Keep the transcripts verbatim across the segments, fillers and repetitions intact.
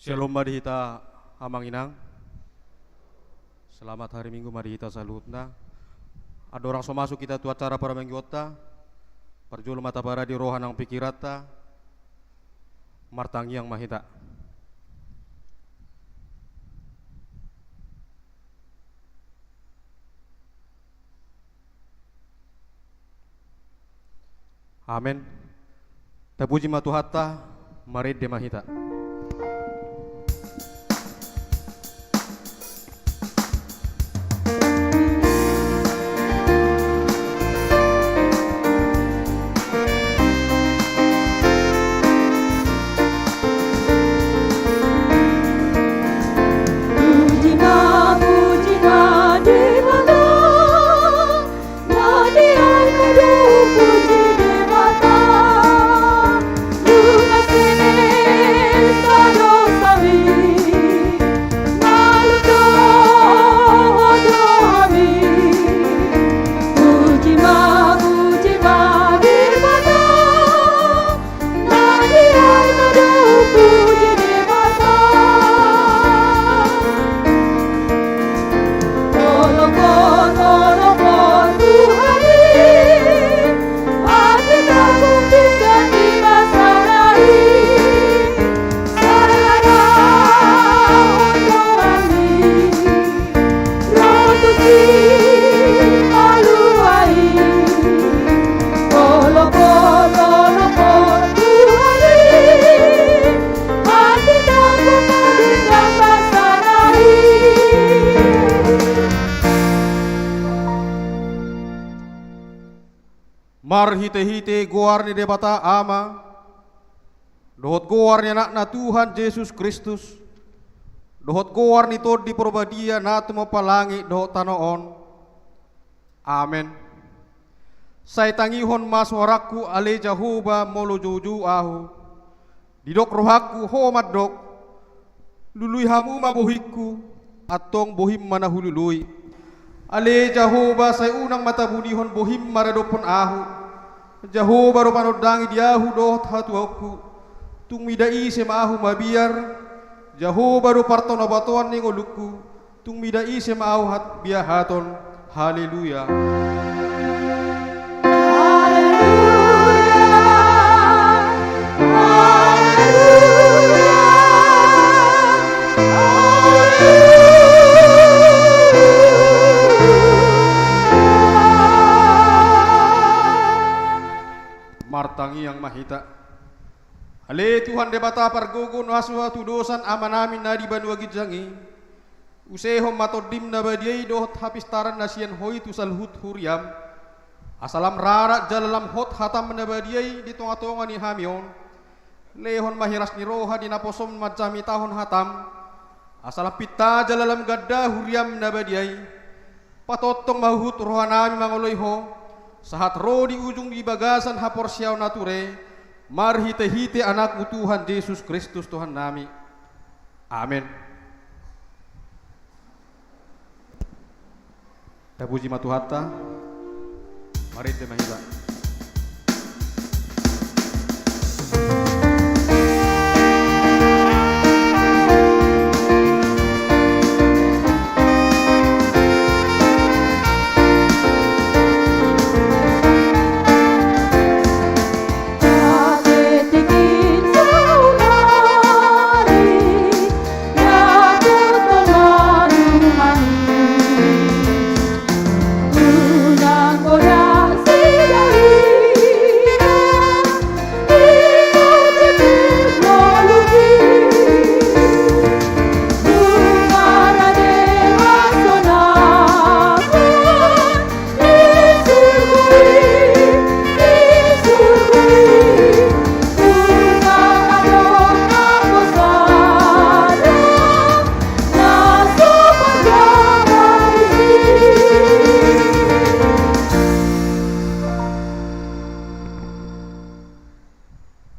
Shalom ma di hita, Amang Inang. Selamat hari Minggu ma di hita saluhutna. Andorang so masuk hita tu acara paramingguonta, parjolo ma taparade roha nang pikiranta. Martangiang ma hita. Amen. Tapuji ma Tuhanta, marende ma hita. Marhitehite goar ni Debata Ama, dohot goar ni Anakna Tuhan Jesus Kristus, dohot goar ni Tondi Parbadia na tumompa langit dohot tano on. Amen. Sai tangihon ma suarangku, ale Jahowa, molo joujou ahu. Didok rohangku, ho mandok: Lului hamu ma bohingku, antong bohim ma na hulului. Ale Jahowa, sai unang ma tabunihon bohim maradophon ahu. Jahowa do panondangi di ahu dohot hatuaonku. Tung mida ise ma ahu mabiar, Jahowa do partonabatoan ni ngolungku. Tung mida ise ma ahu hat-, biahaton. Haleluya. Martangiang ma hita. Ale Tuhan Debata pargogo na so hatudosan amanami na di banua ginjang i, usehon ma Tondim na badia i dohot hapistaran na sian Ho i tu saluhut huriam, asa lam rarat jala lam hot hatam na badia i di tongatonga ni hami on. Lehon ma hiras ni roha di naposom manjamitahon hatam, asa lam pinta jala lam ganda huriam na badia i. Patongtong ma huhut rohanami mangoloi Ho, sahat ro di ujung di bagasan haporseaon na ture, marhitehite Anakmu Tuhan Jesus Kristus Tuhannami. Amen. Tapuji ma Tuhanta. Marende ma hita.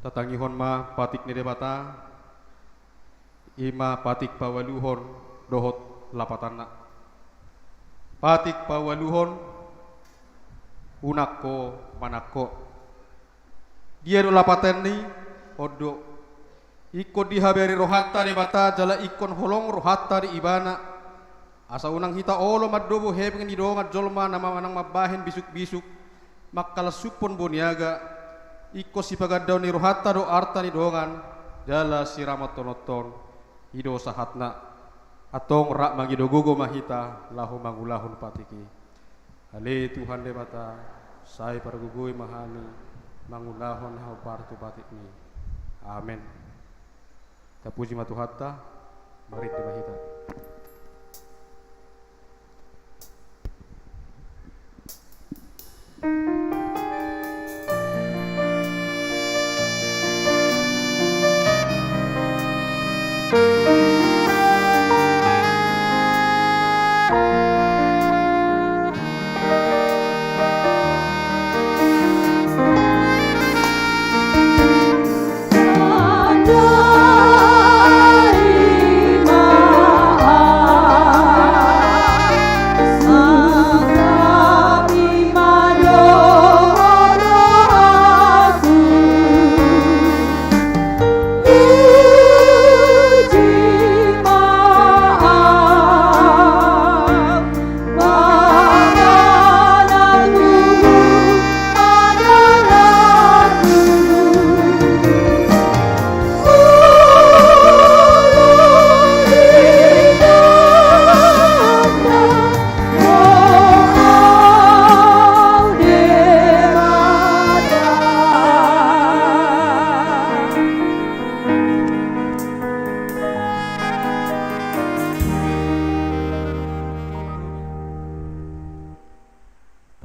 Tatangihon ma patik ni Debata. I ma patik paualuhon dohot lapatanna. Patik paualuhon, unang ho manang ho. Dia do lapatan i? On do. Ingkon dihabari rohanta Debata jala ingkon holong rohanta di Ibana, asa unang hita olo mandomu hepeng ni dongan jolma na manang mambahen bisukbisuk, mangkalashon boniaga. Ingkon sipagandaon ni rohanta do arta ni dongan jala siramothononhon i do sahatna. Antong rap mangido gogo ma hita laho mangulahon patik i. Ale Tuhan Debata, sai pargogoi ma hami mangulahon hahombar tu patikmi. Amen. Tapuji ma Tuhanta. Marende ma hita.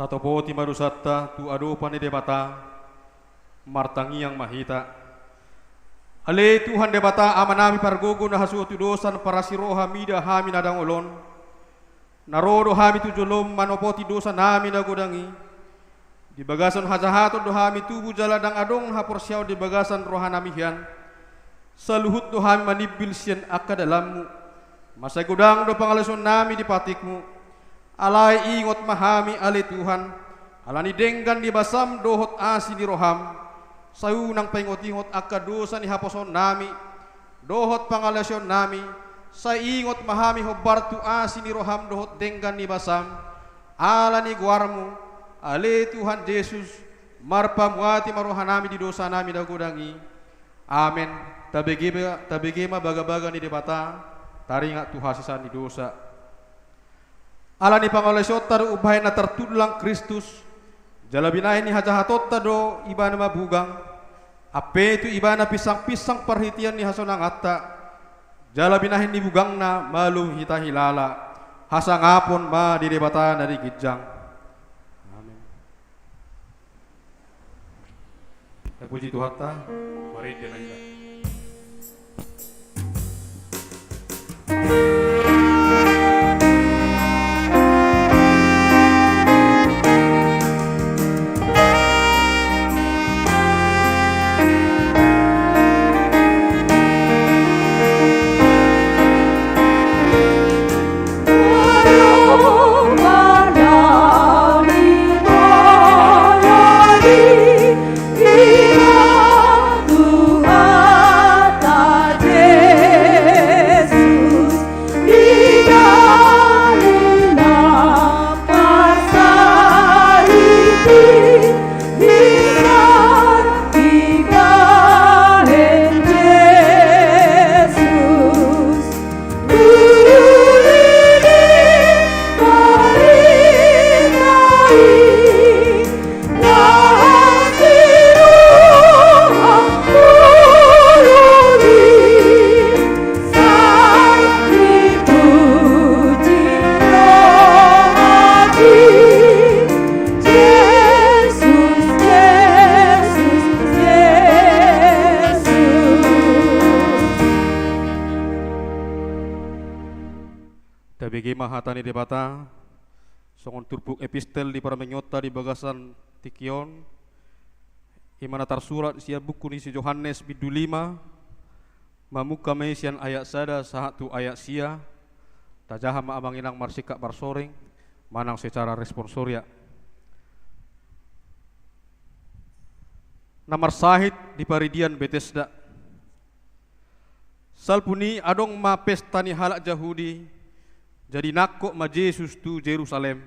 Tatopoti ma dosanta tu adopan ni Debata, martangiang ma hita. Ale Tuhan Debata, Amanami pargogo na hasuhuton dosa, parasi roha mida hami na dangol on. Na ro do hami tu jolom manopoti dosanami na godang i. Di bagasan hajahaton do hami tubu jala ndang adong haporseaon di bagasan rohanami hian. Saluhut do hami manimbil sian angka dalanmu. Mansai godang do pangalesionnami di patikmu. Alai ingot ma hami ale Tuhan, ala ni denggan ni basam dohot asi ni roham. Sai unang paingotingot angka dosa ni haposoonnami dohot pangalesionnami. Sai ingot ma hami hombar tu asi ni roham dohot denggan ni basam. Ala ni goarmu, ale Tuhan Jesus, marpamuati ma rohanami di dosanami na godang i. Amen. Tabege, tabege ma bagabaga ni Debata, taringot tu hasesaan ni dosa. Ala ni pangalesionta do umbahen na tartullang Kristus, jala binahen ni hajahatonta do Ibana mabugang, ampe tu Ibana pinsangpinsang parhitean ni hasonanganta, jala binahen ni bugangna malum hita hilala, hasangapon ma di Debata na di ginjang. Amen. Tapuji Tuhanta, marende ma hita. Tabege ma hata ni Debata, songon turpuk epistel di parmingguonta di bagasan tingki on, i ma na tarsurat sian buku ni si Johannes bindu lima, mamungka ma i sian ayat sada sahat tu ayat sia. Tajaha ma amang inang marsingkat marsoring, manang secara responsoria. Na marsahit di paridian Betesda. Salpu ni i adong ma pesta ni halak Jahudi, jadi nangkok ma Jesus tu Jerusalem.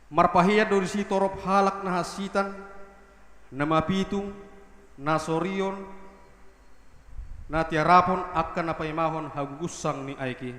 Marpahean do disi torop halak na hansitan, na mapitung, na sorion, na tiarapon angka na paimahon hagugussang ni aek i.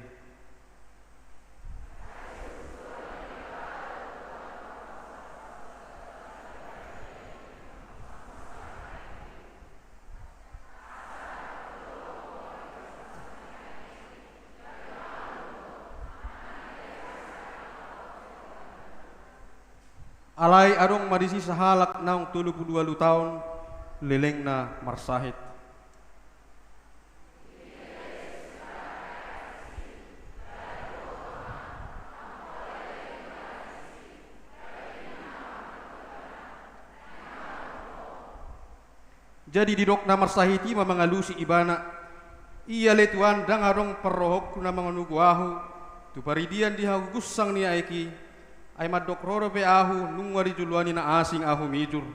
Alai adong ma disi sahalak naung tolu pulu ualu taon lelengna marsahit. Jadi didok na marsahit i ma mangalusi ibana: Ia ale Tuan, ndang adong parrohangku na manganugo ahu tu paridian di hagugussang ni aek i, ai mandok ro dope ahu, nunga di joloan ni na asing ahu mijur.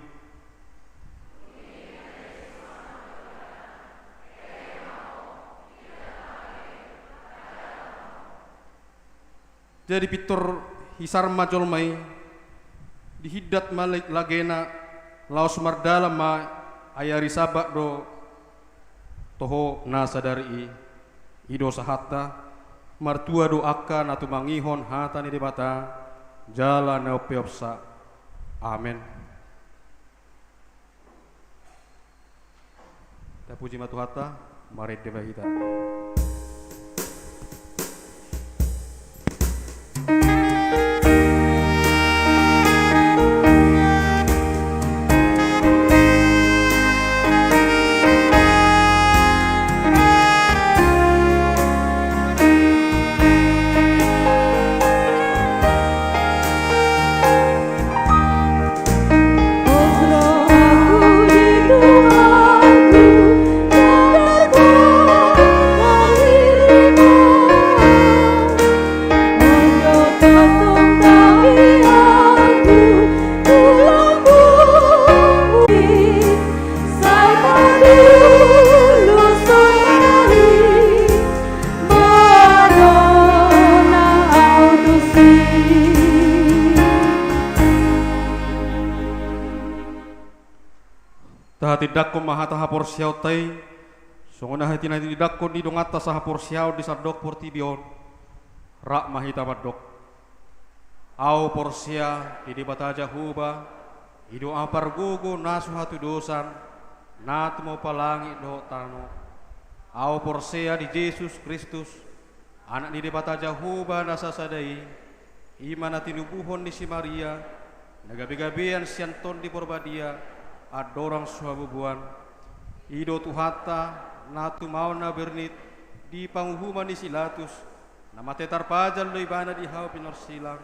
Jadi pintor hisar ma jolma i, dihindat ma lagena, laos mardalan ma, ai ari Sabat do toho na sadari i. I do sahanta. Martua do angka na tumangihon hata ni Debata jala na umpeopsa. Amen. Tapuji ma Tuhanta. Marende ma hita. Tahatindangkon ma hata haporseaonta i, songon na tinatindangkon ni donganta sahaporseaon di sandok portibi on. Rap ma hita mandok: Ahu porsea di Debata Jahowa, i do Ama pargogo na so hatudosan, na tumompa langit dohot tano. Ahu porsea di Jesus Kristus, Anak ni Debata Jahowa na sasada i, i ma na tinubuhon ni si Maria, na gabegabean sian Tondi Porbadia, andorang so habubuan. I do Tuhanta, na tumaon na bernit di panguhuman ni si Pilatus, na mate tarpajal do ibana di hau pinorsilang,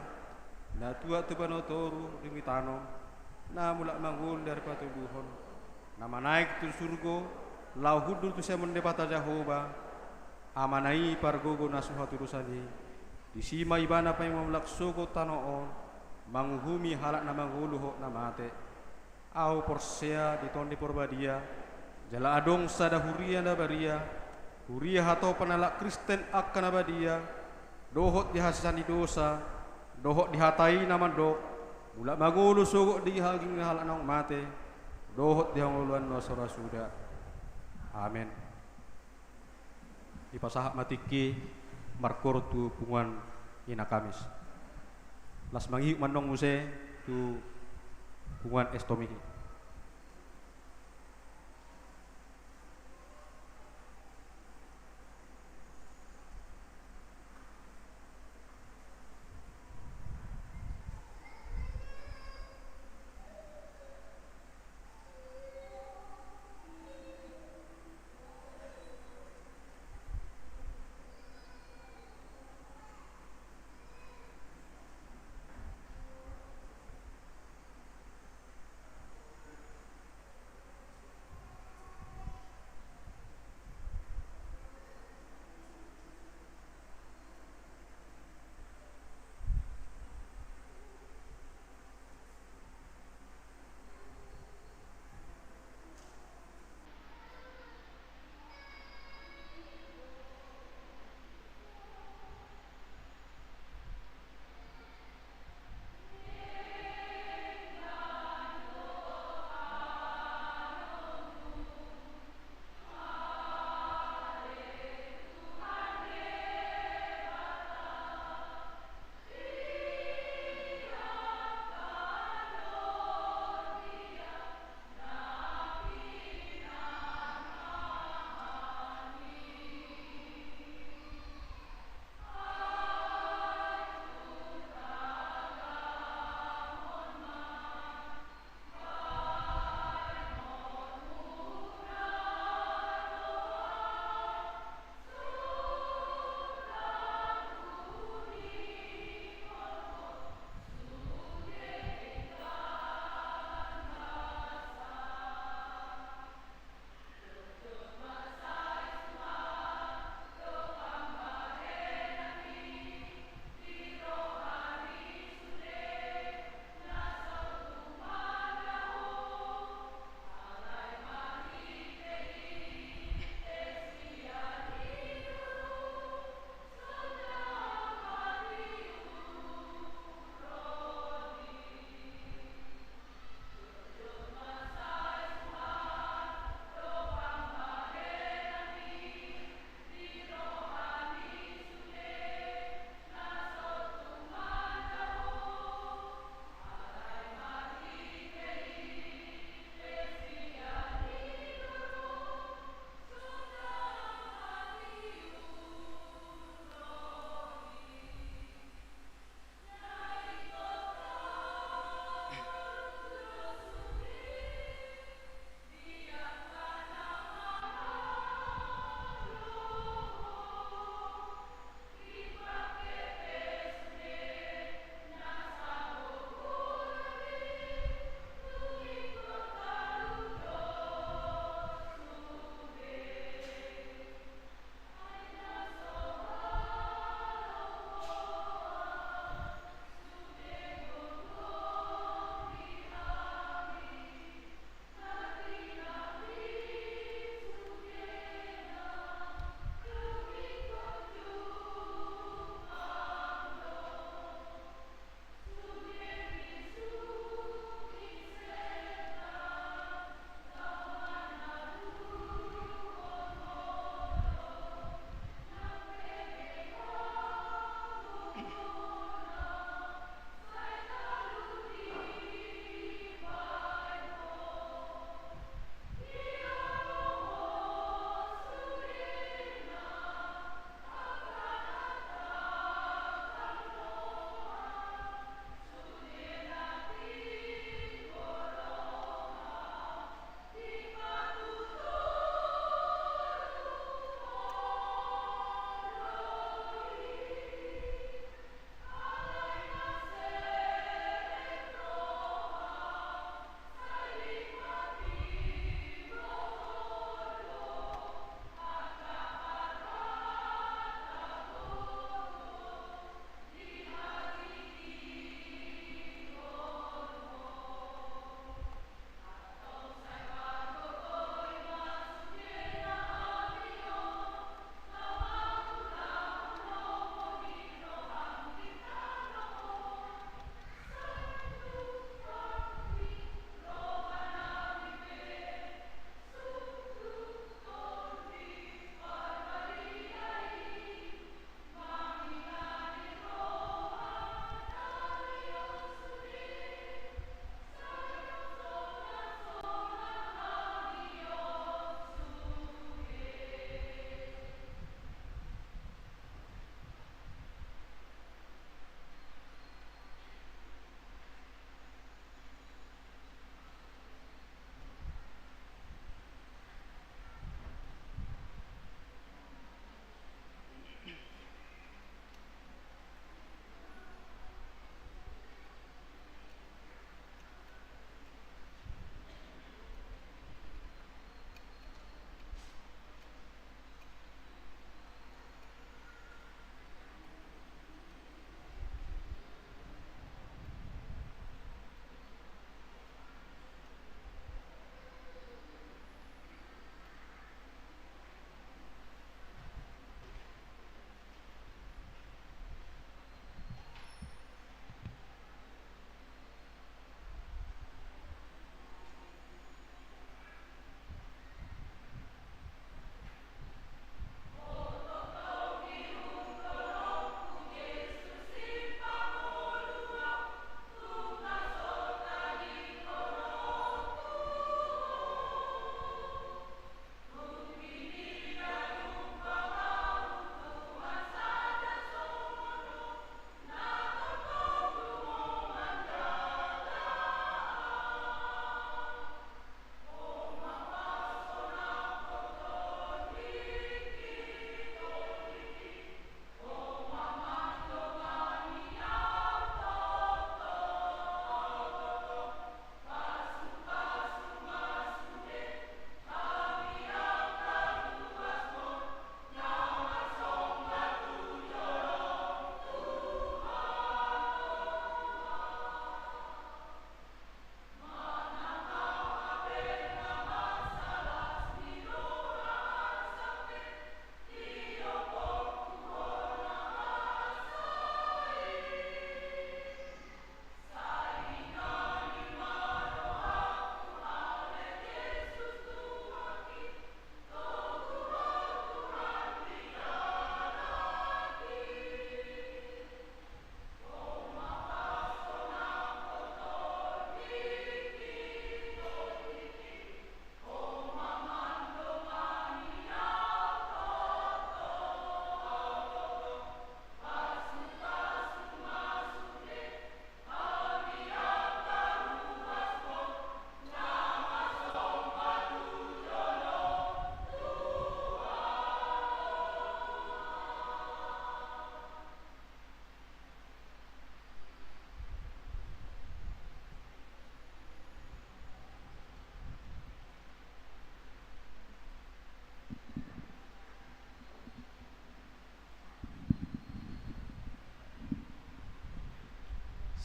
na tuat tu banua toru dung ditanom, na mulak mangolu di ari patoluhon, na manaek tu surgo, laho hundul tu siamun Debata Jahowa, Amana i pargogo na so hatudosan i. Disi ma ibana paima mulak sogot tano on, manguhumi halak na mangolu dohot na mate. Ahu porsea di Tondi Porbadia, jala adong sada huria na badia, huria hatopan halak Kristen angka na badia, dohot di hasesaan ni dosa, dohot di hata i na mandok, mulak mangolu sogot di daging ni halak naung mate, dohot di hangoluan na so ra suda. Amen. Dipasahat ma tingki markoor tu punguan Ina Kamis. Las mangihut ma annon muse tu punguan Estomi.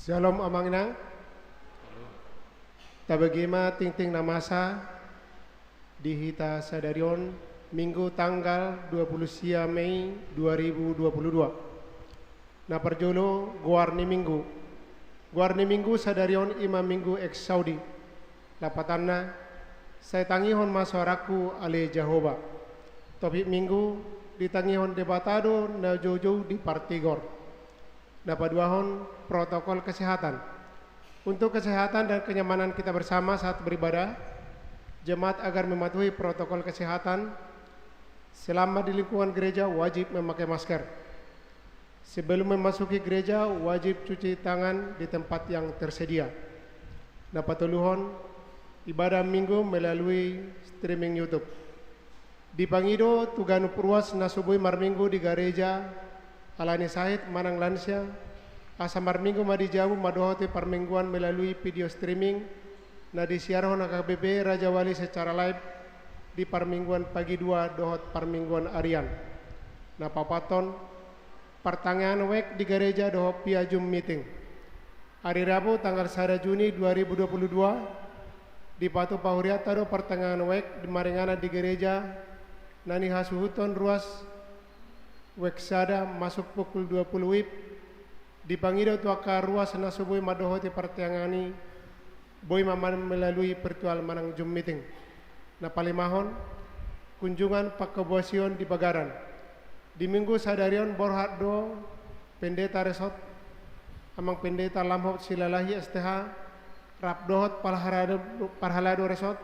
Shalom, Amang Inang. Tabege ma tingting na masa di hita sadari on, Minggu tanggal dua puluh sia Mei dua ribu dua puluh dua. Na parjolo, goar ni Minggu. Goar ni Minggu sadari on i ma Minggu Exaudi. Lapatanna, sai tangihon ma soarangku ale Jahowa. Topik Minggu, ditangihon Debata do na joujou dipartigor. Na paduahon, protokol kesehatan. Untuk kesehatan dan kenyamanan kita bersama saat beribadah, jemaat agar mematuhi protokol kesehatan, selama di lingkungan gereja wajib memakai masker. Sebelum memasuki gereja, wajib cuci tangan di tempat yang tersedia. Na patoluhon, ibadah Minggu melalui streaming YouTube. Dipangido tu ganup ruas na so boi marminggu di gareja, alani sahit manang lansia, asa marminggu ma di jabu mandohoti parmingguan melalui video streaming, na disiarhon H K B P Rajawali secara live di parmingguan pagi dua dohot parmingguan arian. Na paopathon, partangiangan wijk di gareja dohot via Zoom meeting. Ari Rabu tanggal sada Juni dua ribu dua puluh dua, dipatupa hurianta do partangiangan wijk di maringanan di gareja, na nihasuhuton ruas wijk sada masuk pukul dua puluh wib, dipangido tu angka ruas na so boi mandohoti partangiangan i, boi ma melalui virtual manang Zoom meeting. Na palimahon, kunjungan pangkobasion di bagaran. Di Minggu sadari on borhat do Pendeta Resort, Amang Pendeta Lamhot Silalahi S T H, rap dohot parhalado, parhalado Resort,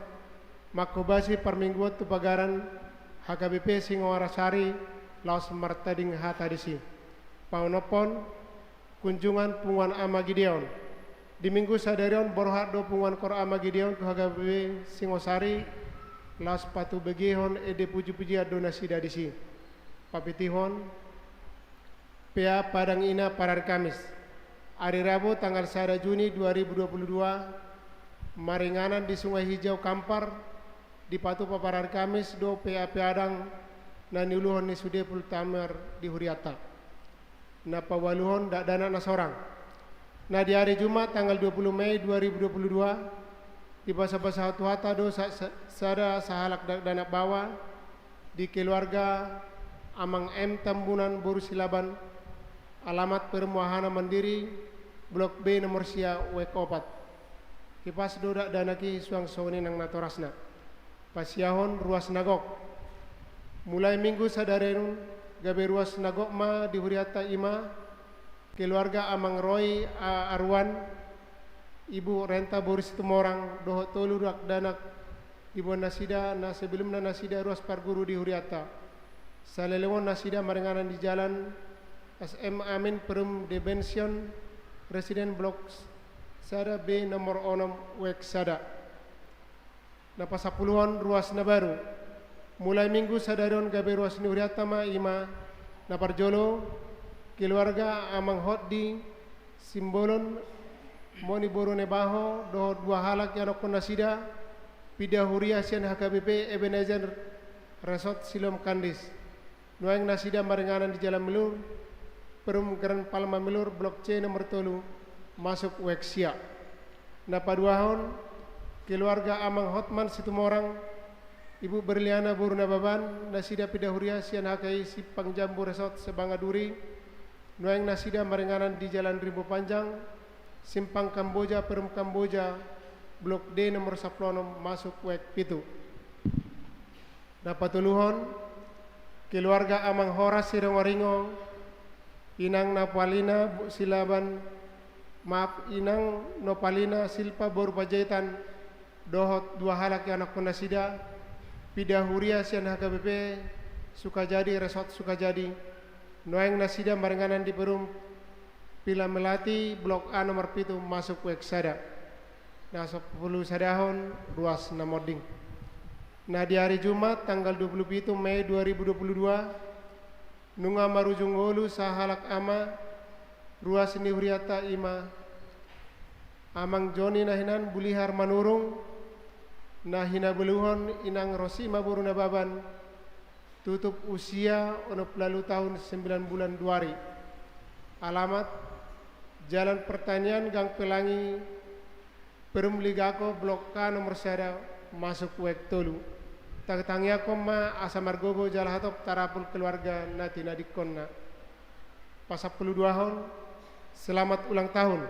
mangkobasi parmingguon tu bagaran H K B P Singoarasari, laos martading hata disi. Paonomhon, kunjungan Punguan Ama Gideon. Di Minggu sadari on borhat do Punguan Koor Ama Gideon tu H K B P Singosari, laos patubegehon ende pujipujian do nasida disi. Papitihon, P A Padang Ina parari Kamis. Ari Rabu tanggal sada Juni dua ribu dua puluh dua, maringanan di Sungai Hijau Kampar, dipatupa parari Kamis do P A Padang na niuluhon ni sude pultamar di hurianta. Na paualuhon dakdanak na sorang. Na di ari Jumat tanggal dua puluh Mei dua ribu dua puluh dua, dibasabasahon Tuhanta do sa-, sa-, sada sahalak dakdanak baoa di keluarga Amang M Tambunan boru Silaban, alamat Perumahan Mandiri, Blok B nomor sia, wijk opat. Hipas do dakdanak i suang songon i nang natorasna. Pasiahon ruas na gok. Mulai Minggu sadari on gabe ruas na gok ma di hurianta, i ma keluarga Amang Roy A-, Aruan, Ibu Renta boru Situmorang, dohot tolu dakdanak iboan nasida na sebelumna nasida ruas parguru di hurianta. Saleleng on nasida maringanan di Jalan S M Amin Perum Debention, Residen Blok sada B nomor onom, wijk sada. Na pasampuluhon ruas na baru. Mulai Minggu sadari on gabe ruas ni hurianta ma, i ma na parjolo, keluarga Amang Hotdi Simbolon, Moni boru Nebaho, dohot dua halak ianakhon nasida, pinda huria sian H K B P Ebenezer Resort Siloam Kandis. Nuaeng nasida maringanan di Jalan Melur, Perum Grand Palma Melur, Blok C nomor tolu, masuk wijk sia. Na paduahon, keluarga Amang Hotman Situmorang, Ibu Berliana boru Nababan, nasida pinda huria sian H K I Simpang Jambu Resort Sebanga Duri, nuaeng nasida maringanan di Jalan Rimbo Panjang, Simpang Kamboja, Perum Kamboja, Blok D nomor sampulu onom, masuk wijk pitu. Na patoluhon, keluarga Amang Horas Siringoringo, Inang Nopalina bo-, Silaban, maaf, Inang Nopalina Silpa boru Panjaitan, dohot dua halak ianakhon nasida, pinda huria sian H K B P Sukajadi, Resort Sukajadi, nuaeng nasida maringanan di Perum Villa Melati, Blok A nomor pitu, masuk wijk sada. Na sampulu sadahon ruas na monding. Na di ari Jumat tanggal dua puluh pitu Mei dua ribu dua puluh dua, nunga marujung ngolu sahalak ama, ruas ni hurianta, i ma Amang Joni na hinan Bulihar Manurung, na hinabeluhon Inang Rosima boru Nababan, tutup usia onom pulu ualu tahun sembilan bulan dua ari. Alamat Jalan Pertanian Gang Pelangi, Perum Ligako, Blok K nomor sada, masuk wek tolu. Tangtangiangkon ma asa margogo jala hatop tarapul keluarga na tinadingkonna. Pasampuluduahon, selamat ulang tahun.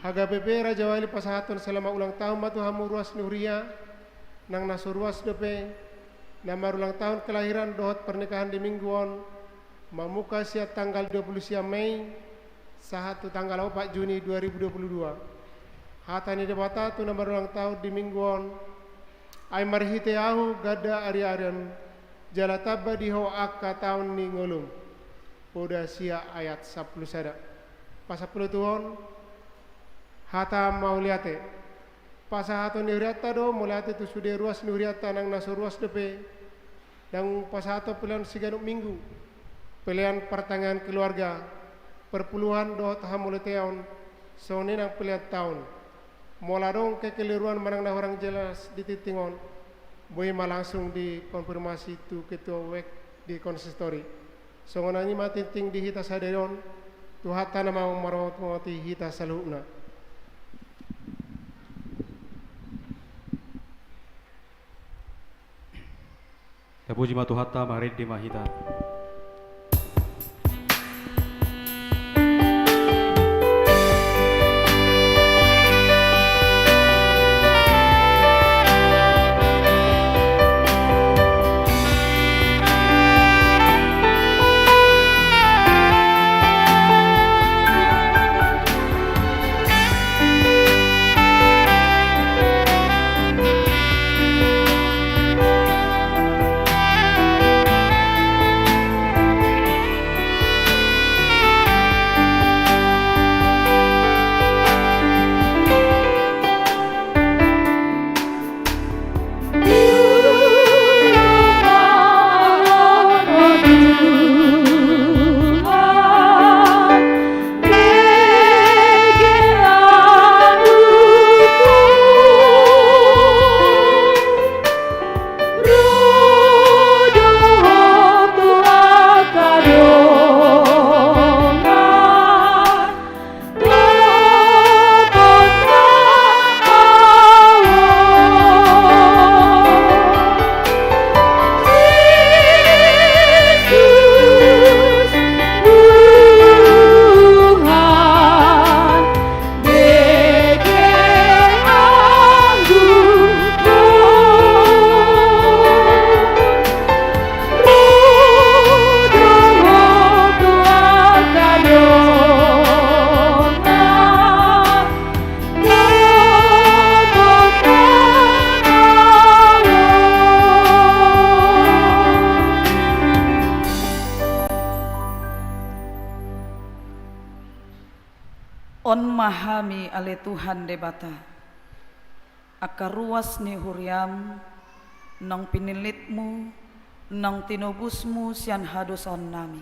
H K B P Rajawali pasahathon selamat ulang tahun ma tu hamu ruas ni huria, nang na so ruas dope, na marulang tahun kelahiran dohot pernikahan di minggu on, mamungka sian tanggal dua puluh siam Mei sahat tu tanggal opat Juni dua ribu dua puluh dua. Hata ni Debata tu na marulang tahun di minggu on, ai marhite ahu ganda ariarian, jala tamba di ho angka taon ni ngolum. Poda sian ayat sampulu sada. Pasampulutuhon, hata mauliate. Pasahaton ni hurianta do mauliate tu sude ruas ni hurianta nang na so ruas dope, nang pasahaton pelean siganup minggu, pelean partangiangan keluarga, perpuluhan dohot hamauliateon, songon i nang pelean taon. Molo adong kekeliruan manang na hurang jelas di tingting on, boi ma langsung dikonfirmasi tu ketua wek di konsistori. Songon i ma tingting di hita sadari on, Tuhanta na mangurupi hita saluhutna. Tapuji ma Tuhanta, marende ma hita. On ma hami ale Tuhan Debata, angka ruas ni huriam, naung pinillitmu, naung tinobusmu sian hadosaonnami.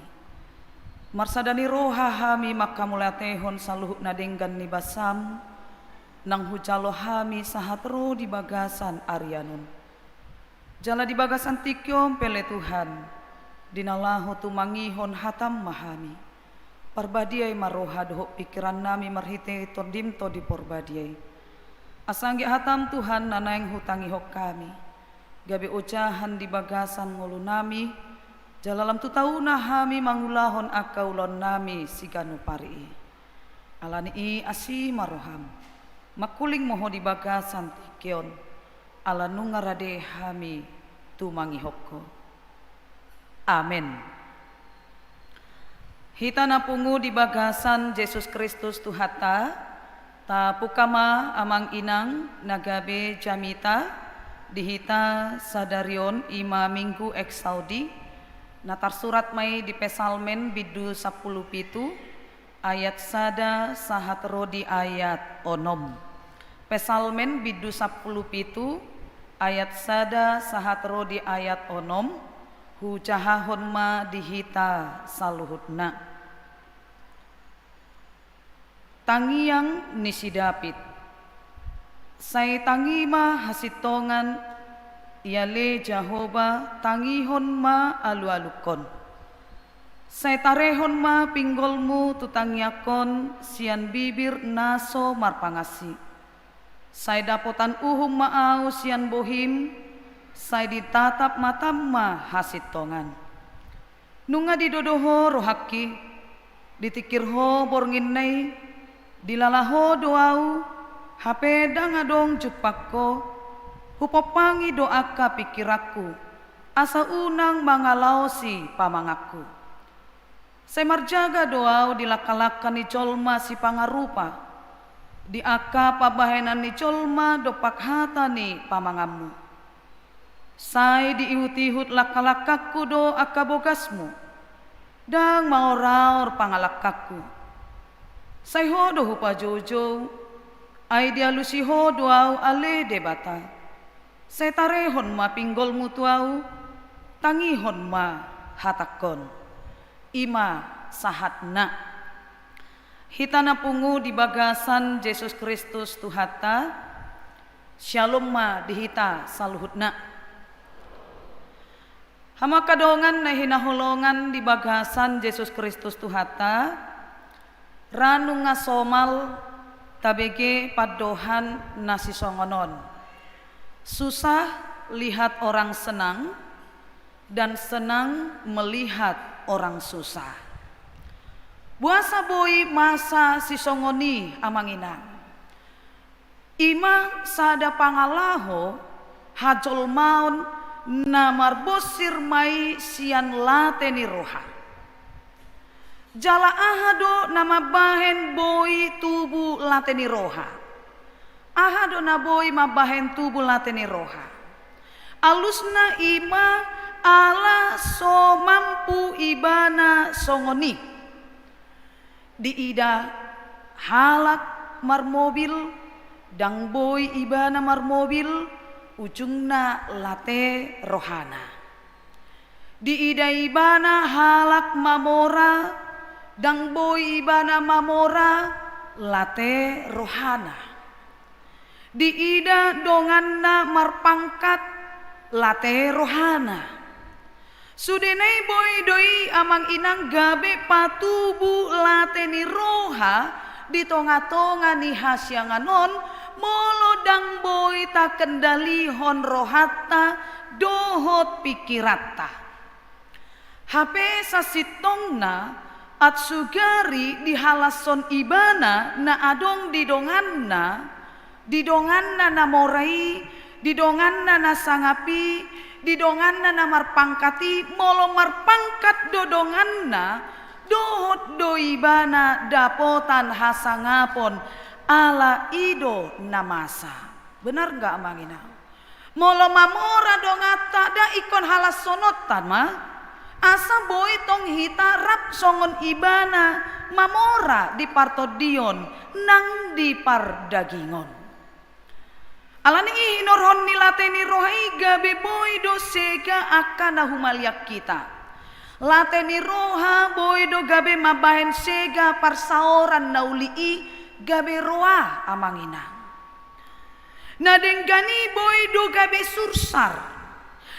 Marsada ni roha hami manghamauliatehon saluhut na denggan ni basam, naung hujalo hami sahat ro di bagasan arian on. Jala di bagasan tingki on pe ale Tuhan, di na laho tumangihon hatam ma hami. Parbadiai ma roha dohot pingkirannami marhite Tondim Tondi Porbadia i. Asa anggiat hatam Tuhan na naeng hutangihon hami, gabe ojahan di bagasan ngolunami, jala lam tu tauna hami mangulahon angka ulaonnami siganup ari i. Ala ni i asi ma roham, mangkuling ma ho di bagasan tingki on, ala nunga rade hami tumangihon ho. Amen. Hita na pungu di bagasan Jesus Kristus Tuhanta, tapungka ma amang inang na gabe jamita di hita sadari on, i ma Minggu Exaudi, na tarsurat ma i di Psalmen bindu sampulu pitu, ayat sada sahat ro di ayat onom. Psalmen bindu sampulu pitu, ayat sada sahat ro di ayat onom, hujahahon ma di hita saluhutna. Tangiang ni si David. Sai tangi ma hasintongan, i ale Jahowa, tangihon ma alualungkon. Sai tarehon ma pinggolmu tu tangiangkon sian bibir na so marpangansi. Sai dapotan uhum ma ahu sian bohim, sai ditatap matam ma hasintongan. Nunga didodo ho rohangki, ditingkir ho borngin na i, dilala ho do ahu, hape ndang adong jumpangko, hupompangi do angka pingkiranku, asa unang mangalaosi pamanganku. Sai marjaga do ahu di langka-langka ni jolma sipangarupa, di angka pambahenan ni jolma dompak hata ni pamanganmu. Sai diihut-ihut langka-langkangku do angka bogasmu, ndang maor-aor pangalangkangku. Sai ho do hupajoujou, ai dialusi ho do ahu ale Debata. Sai tarehon ma pinggolmu tu ahu, tangihon ma hatangkon. I ma sahatna. Hita na pungu di bagasan Jesus Kristus Tuhanta, syalom ma di hita saluhutna. Hamu angka dongan na hinaholongan di bagasan Jesus Kristus Tuhanta, ra nunga somal tabege pandohan na sisongon on. Susah lihat orang senang, dan senang melihat orang susah. Boasa boi masa sisongon i, amang inang? I ma sada pangalaho hajolmaon na marbonsir ma i sian late ni roha. Jala aha do na mambahen boi tubu late ni roha? Aha do na boi mambahen tubu late ni roha? Alusna i ma ala so mampu ibana songon i. Diida halak marmobil, ndang boi ibana marmobil, ujungna late rohana. Diida ibana halak mamora, ndang boi ibana mamora, late rohana. Diida donganna marpangkat, late rohana. Sude na i boi do i, amang inang, gabe patubu late ni roha di tonga-tonga ni hasiangan on, molo ndang boi takendalihon rohanta dohot pingkiranta. Hape sasintongna, aut sugari dihalashon ibana na adong di donganna, di donganna na mora i, di donganna na sangap i, di donganna na marpangkat i, molo marpangkat do donganna, dohot do ibana dapotan hasangapon ala i do na masa. Benar nggak, amang inang? Molo mamora donganta, nda ingkon halashononta ma, asa boi tong hita rap songon ibana mamora di partondion nang di pardagingon. Alani i hinorhon ni late ni roha i gabe boi do sega angka na humaliang hita. Late ni roha boi do gabe mambahen sega parsaoran na uli i gabe roa, amang inang. Na denggan i boi do gabe sursar.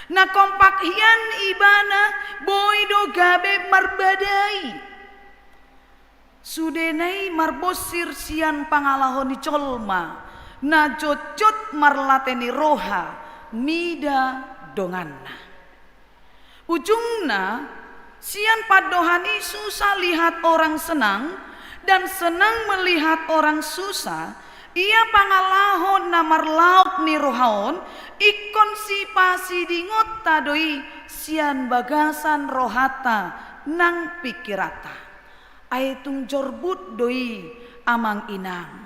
Na kompak hian ibana boi do gabe marbadai. Sude na i marbonsir sian pangalaho ni jolma na jotjot marlate ni roha mida donganna. Ujungna, sian pandohan i susah lihat orang senang, dan senang melihat orang susah, ia pangalaho na marlaok ni roha on, ingkon sipasidingonta do i sian bagasan rohanta nang pingkiranta. Ai tung jorbut do i, amang inang.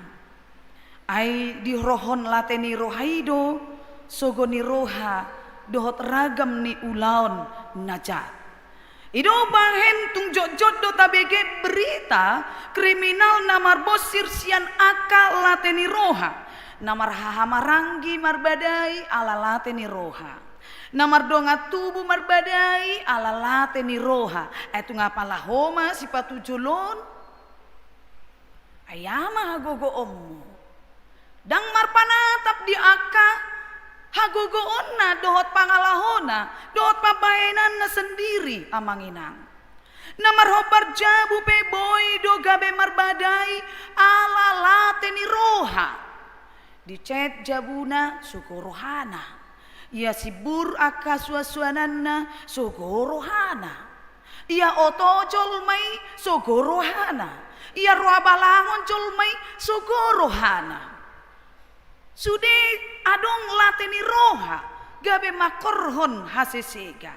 Ai dirohon late ni roha i do sogo ni roha dohot ragam ni ulaon na jat. I do bahen tung jotjot do tabege berita kriminal na marbonsir sian angka late ni roha, na marhahamaranggi marbadai ala late ni roha, na mardongan tubu marbadai ala late ni roha. Ai tung apala ho ma sipatu jolo on? Ai aha ma hagogoonmu? Ndang marpanatap di angka hagogoonna dohot pangalahona dohot pambahenanna sendiri, amang inang. Na marhombar jabu pe boi do gabe marbadai ala late ni roha. Dicet jabuna, sogo rohana. Ia simbur angka suansuananna, sogo rohana. Ia oto jolma i, sogo rohana. Ia roha balangon jolma i, sogo rohana. Sude adong late ni roha gabe mangkorhon hasesega.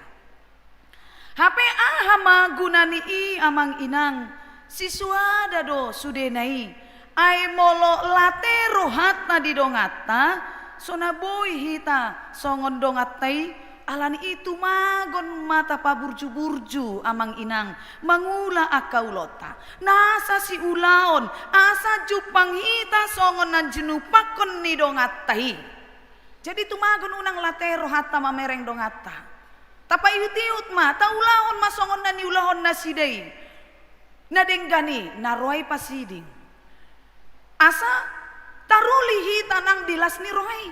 Hape aha ma guna ni i, amang inang? Sisoada do sudena i. Ai molo late rohanta di donganta, so na boi hita songon donganta i. Ala ni i tumagon ma tapaburjuburju, amang inang, mangula angka ulaonta. Nasa siulaon, asa jumpang hita songon na jinumpanghon ni donganta i. Jadi tumagon unang late rohanta mamereng donganta. Tapaihutihut ma, taulahon ma songon na niulahon nasida i. Na denggan i, na ro i pasiding. Asa taruli hita nang di las ni roha i.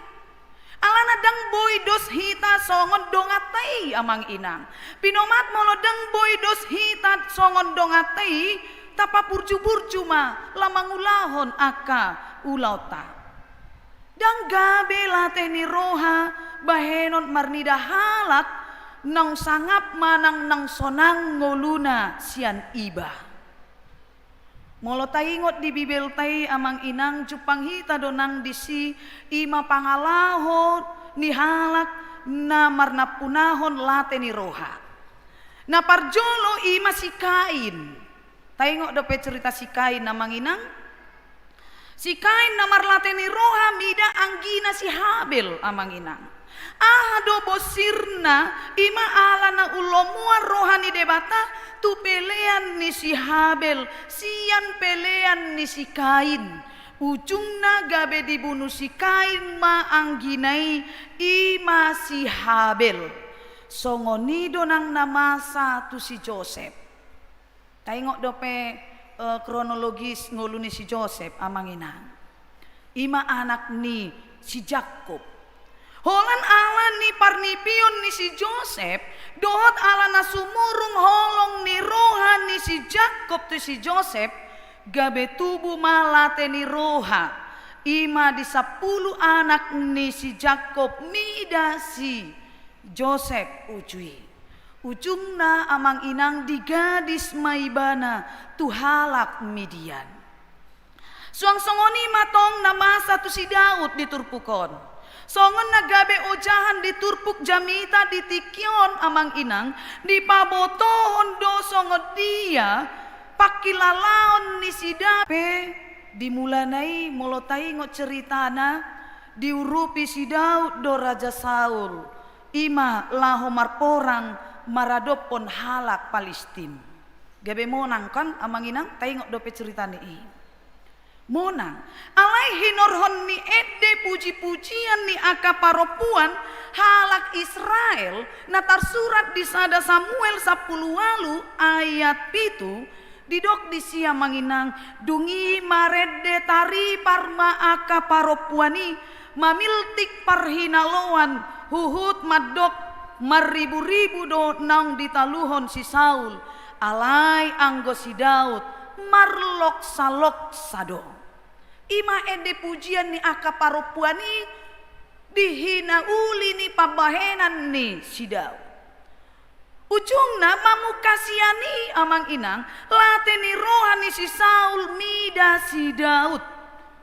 Alana ndang boi dos hita songon donganta i, amang inang. Pinomat molo ndang boi dos hita songon donganta i, tapaburjuburju ma, lam mangulahon angka ulaonta. Ndang gabe late ni roha bahenon marnida halak naung sangap manang naung sonang ngoluna sian iba. Molo taingot di Bibelta i, amang inang, jumpang hita do nang disi, i ma pangalaho ni halak na marnampunahon late ni roha. Na parjolo i ma si Kain. Taingot dope cerita si Kain, amang inang? Si Kain na marlate ni roha mida anggina si Habel, amang inang. Aha do bosirna? I ma ala na umlomoan roha ni Debata tu pelean ni si Habel sian pelean ni si Kain. Ujungna gabe dibunu si Kain ma anggina i, i ma si Habel. Songon i do nang na masa tu si Josep. Taingot dope, eh, kronologis ngolu ni si Josep, amang inang. I ma anak ni si Jakkob. Holan ala ni parnipion ni si Josep, dohot ala na sumurung holong ni roha ni si Jakkob tu si Josep, gabe tubu ma late ni roha. I ma di sampulu anak ni si Jakkob mida si Josep uju i. Ujungna, amang inang, digadis ma ibana tu halak Midian. Suang songon i ma tong na masa tu si Daud di turpuk on. Songon na gabe ojahan di turpuk jamita di tingki on, amang inang, dipabotohon do songon dia pangkilalaon ni si Daud. Pe di mulana i, molo taingot ceritana, diurupi si Daud do Raja Saul. I ma laho marporang maradophon halak Palistim. Gabe monang kan, amang inang, taingot dope ceritana i. Monang. Alai hinorhon ni ende pujipujian ni angka parompuan halak Israel na tarsurat di sada Samuel sampulu ualu ayat pitu, didok disi, amang inang, dung i marende taripar ma angka parompuan i, mamiltik parhinaloan, huhut mandok, marriburibu do naung ditaluhon si Saul, alai anggo si Daud marloksaloksa do. I ma ende pujian ni angka parompuan i di hinauli ni pambahenan ni si Daud. Ujungna mamungka sian i, amang inang, late ni roha ni si Saul mida si Daud.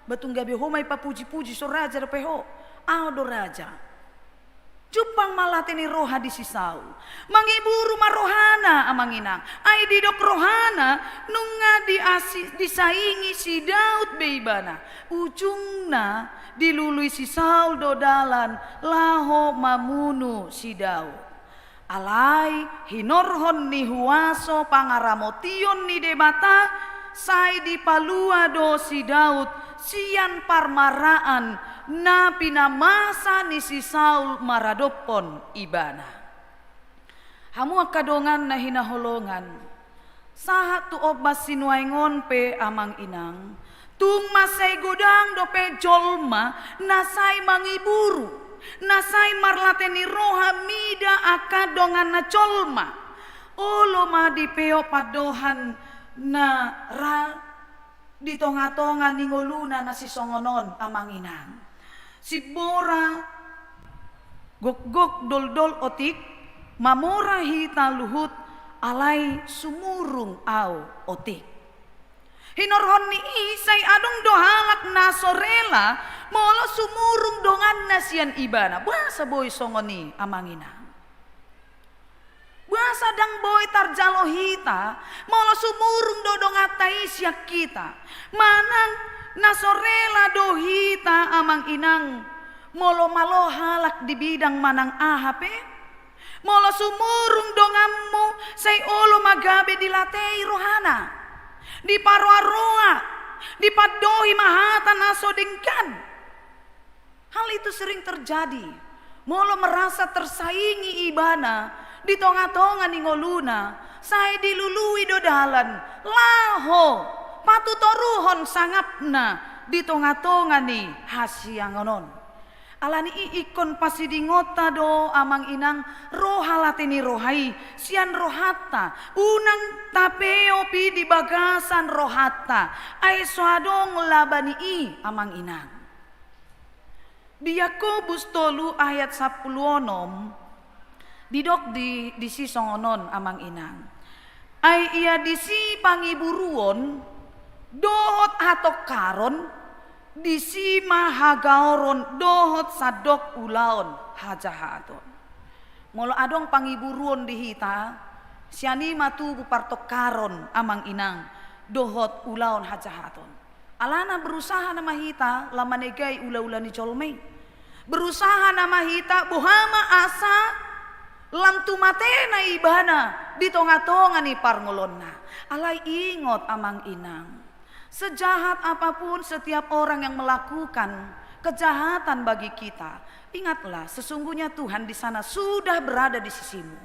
Ba tung gabe ho ma i papujipuji, so raja dope ho. Ahu do raja. Jumpang ma late ni roha di si Saul. Mangiburu ma rohana, amang inang. Ai didok rohana, nunga diasi-, disaingi si Daud be ibana. Ujungna dilului si Saul do dalan laho mamunu si Daud. Alai hinorhon ni huaso pangaramotion ni Debata, sai dipalua do si Daud sian parmaraan na pinamasa ni si Saul maradophon ibana. Hamu angka dongan na hinaholongan, sahat tu ombas sinuaeng on pe, amang inang, tung mansai godang dope jolma na sai mangiburu, na sai marlate ni roha mida angka donganna jolma. Olo ma dipeop pandohan na ra di tonga-tonga ni ngoluna na sisongon on, amang inang. Simbora gokgok doldol otik, mamora hita luhut, alai sumurung au otik. Hinorhon ni i sai adong do halak na so rela molo sumurung donganna sian ibana. Boasa boi songon i, amang inang? Boasa ndang boi tarjalo hita molo sumurung do donganta i sian hita? Manang na so rela do hita, amang inang, molo malo halak di bidang manang aha pe? Molo sumurung donganmu, sai olo ma gabe dilatei rohana, diparoa-roa, dipandohi ma hata na so denggan. Hal itu sering terjadi molo merasa tersaingi ibana di tonga-tonga ni ngoluna, sai dilului do dalan laho patutoruhon sangapna di tonga-tonga ni hasiangan on. Alani i ingkon pasidingonta do, amang inang, roha late ni roha i sian rohanta, unang tapeop i di bagasan rohanta, ai so adong laba ni i, amang inang. Di Yakobus tolu ayat sampulu onom, didok di, disi songon on, amang inang. Ai ia disi pangiburuon dohot hatongkaron, disi ma hagaoron dohot sandok ulaon hajahaton. Molo adong pangiburuon di hita, sian i ma tubu partongkaron, amang inang, dohot ulaon hajahaton. Alana berusaha nama hita lam manegai ula-ula ni jolma i. Berusaha nama hita boha ma asa lam tumatena ibana di tonga-tonga ni parngoluonna. Alai ingot, amang inang, sejahat apapun setiap orang yang melakukan kejahatan bagi kita, ingatlah, sesungguhnya Tuhan di sana sudah berada di sisimu.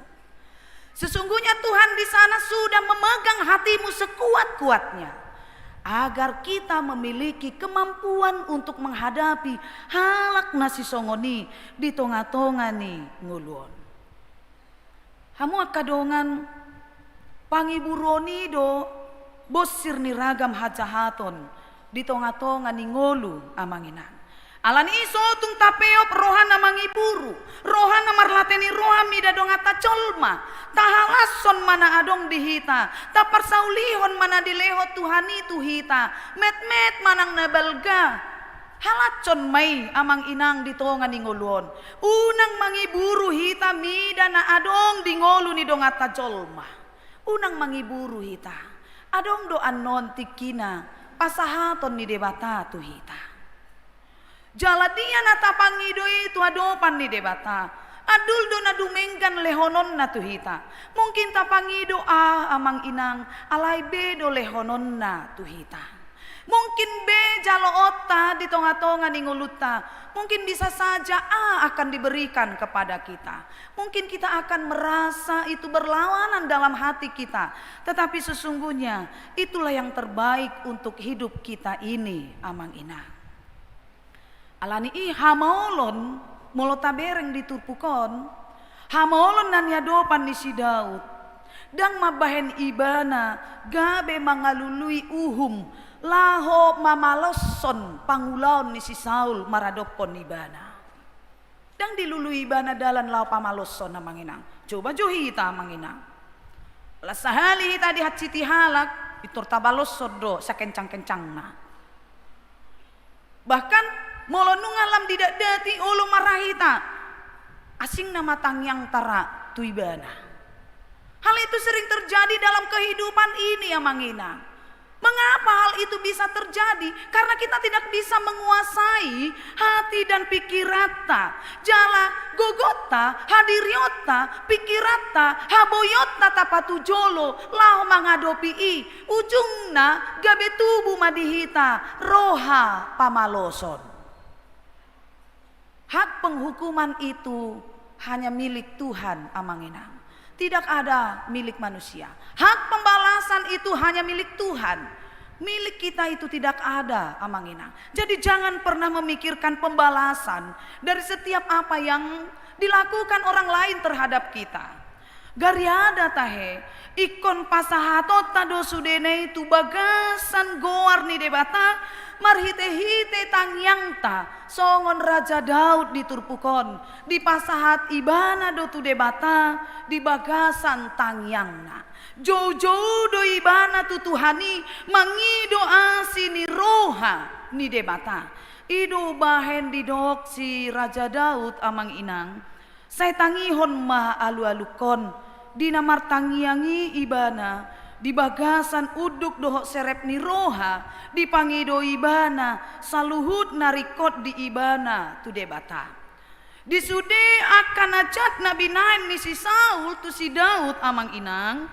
Sesungguhnya Tuhan di sana sudah memegang hatimu sekuat-kuatnya, agar kita memiliki kemampuan untuk menghadapi halak na sisongon i di tonga-tonga ni ngolu on. Hamu angka dongan, pangiburuon i do bonsir ni ragam hajahaton di tonga-tonga ni ngolu, amang inang. Alani i so tung tapeop roha na mangiburu, roha na marlate ni roha mida donganta jolma, tahalashon ma na adong di hita, taparsaulihon ma na dilehon Tuhan i tu hita, metmet manang na balga. Halashon ma i, amang inang, di tonga ni ngolu on. Unang mangiburu hita mida na adong di ngolu ni donganta jolma. Unang mangiburu hita. Adong do annon tingkina pasahaton ni Debata tu hita. Jala dia na tapangido i tu adopan ni Debata, andul do na dumenggan lehononna tu hita. Mungkin tapangido A, amang inang, alai B do lehononna tu hita. Mungkin B jaloonta di tonga-tonga ni ngolunta. Mungkin bisa saja A akan diberikan kepada kita. Mungkin kita akan merasa itu berlawanan dalam hati kita. Tetapi sesungguhnya itulah yang terbaik untuk hidup kita ini, amang inang. Alani i hamaolon, molo tabereng di turpuk on, hamaolon na niadopan ni si Daud, ndang mambahen ibana gabe mangalului uhum laho mamaloshon pangulaon ni si Saul maradophon ibana. Ndang dilului ibana dalan laho pamaloshon, amang inang. Coba jo hita, amang inang. Las sahali hita dihansiti halak, pintor tabaloshon do sakencang-kencangna. Bahkan molo nunga lam didatdati, olo ma ra hita, asing nama tangiangta ra tu ibana. Hal itu sering terjadi dalam kehidupan ini, amang inang. Mengapa hal itu bisa terjadi? Karena kita tidak bisa menguasai hati dan pikiranta. Jala gogonta, hadirionta, pikiranta, haboionta tapatujolo laho mangadopi i. Ujungna gabe tubu ma di hita roha pamaloshon. Hak penghukuman itu hanya milik Tuhan, amang inang. Tidak ada milik manusia. Hak pembalasan itu hanya milik Tuhan. Milik kita itu tidak ada, amang inang. Jadi jangan pernah memikirkan pembalasan dari setiap apa yang dilakukan orang lain terhadap kita. Gariada tahe, ingkon pasahatonta do sudena i tu bagasan goar ni Debata, marhite-hite tangiangta, songon Raja Daud di turpuk on, dipasahat ibana do tu Debata di bagasan tangiangna. Jou-jou do ibana tu Tuhan i mangido asi ni roha ni Debata. I do bahen didok si Raja Daud, amang inang. Sai tangihon ma alu-alungkon, di na martangiang i ibana, di bagasan unduk dohot serep ni roha, dipangido ibana saluhut na ringkot di ibana tu Debata. Di sude angka na jat na binahen ni si Saul tu si Daud, amang inang,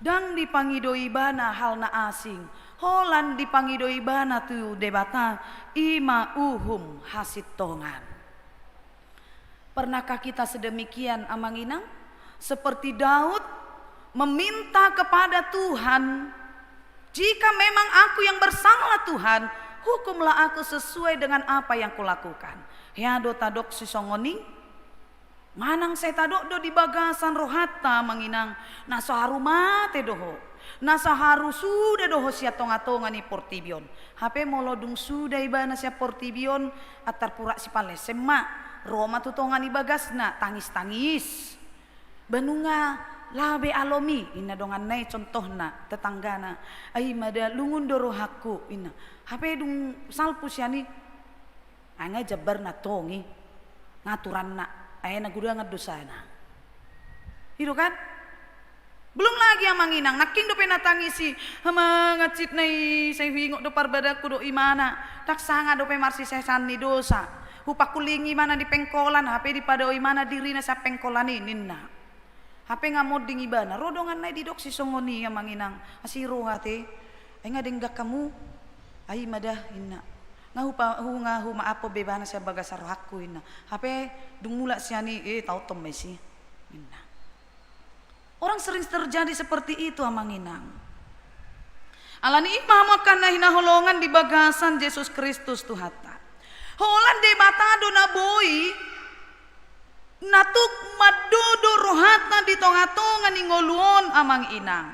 ndang dipangido ibana hal na asing, holan dipangido ibana tu Debata, i ma uhum hasintongan. Pernahkah kita sedemikian, amang inang? Seperti Daud meminta kepada Tuhan, "Jika memang aku yang bersalah, Tuhan, hukumlah aku sesuai dengan apa yang kulakukan." Hea do tadok sisongon i? Manang sai tadok do di bagasan rohanta, amang inang, na saharu mate do ho, na saharu suda do ho sian tonga-tonga ni portibi on. Hape molo dung suda ibana sian portibi on, antar purak sipalesem ma, ro ma tu tonga ni bagasna, tangis-tangis. Ba nunga laho be alom i, inna donganna i, contohna, tetanggana. "Ai mada, lungun do rohangku," inna. Hape dung salpu sian i, ai nga jambarna tong i, nga aturanna, ai na gudangan dosana. I do kan? Belum lagi, amang inang, nangkin dope na tangis i, "Hamangansitna i, sai huingot do parbadanku dohot imana, ndang sanga dope marsisesan ni dosa. Hupangkulingi imana di pengkolan, hape dipadao imana dirina sian pengkolan i," ninna. Hape nga monding ibana, ro donganna i didok sisongon i, amang inang, asi roha te, "Ai nga denggan hamu, ai mada," inna. "Nga hupa-, hu-, nga humaaphon be ibana sian bagasan rohangku," inna. Hape dung mulak sian i, "Eh, taothon ma i si," ninna. Orang sering terjadi seperti itu, amang inang. Alani i ma, hamu angka na hinaholongan di bagasan Jesus Kristus Tuhanta, holan Debata do na boi na tuk mandodo rohanta di tonga-tonga ni ngolu on, amang inang.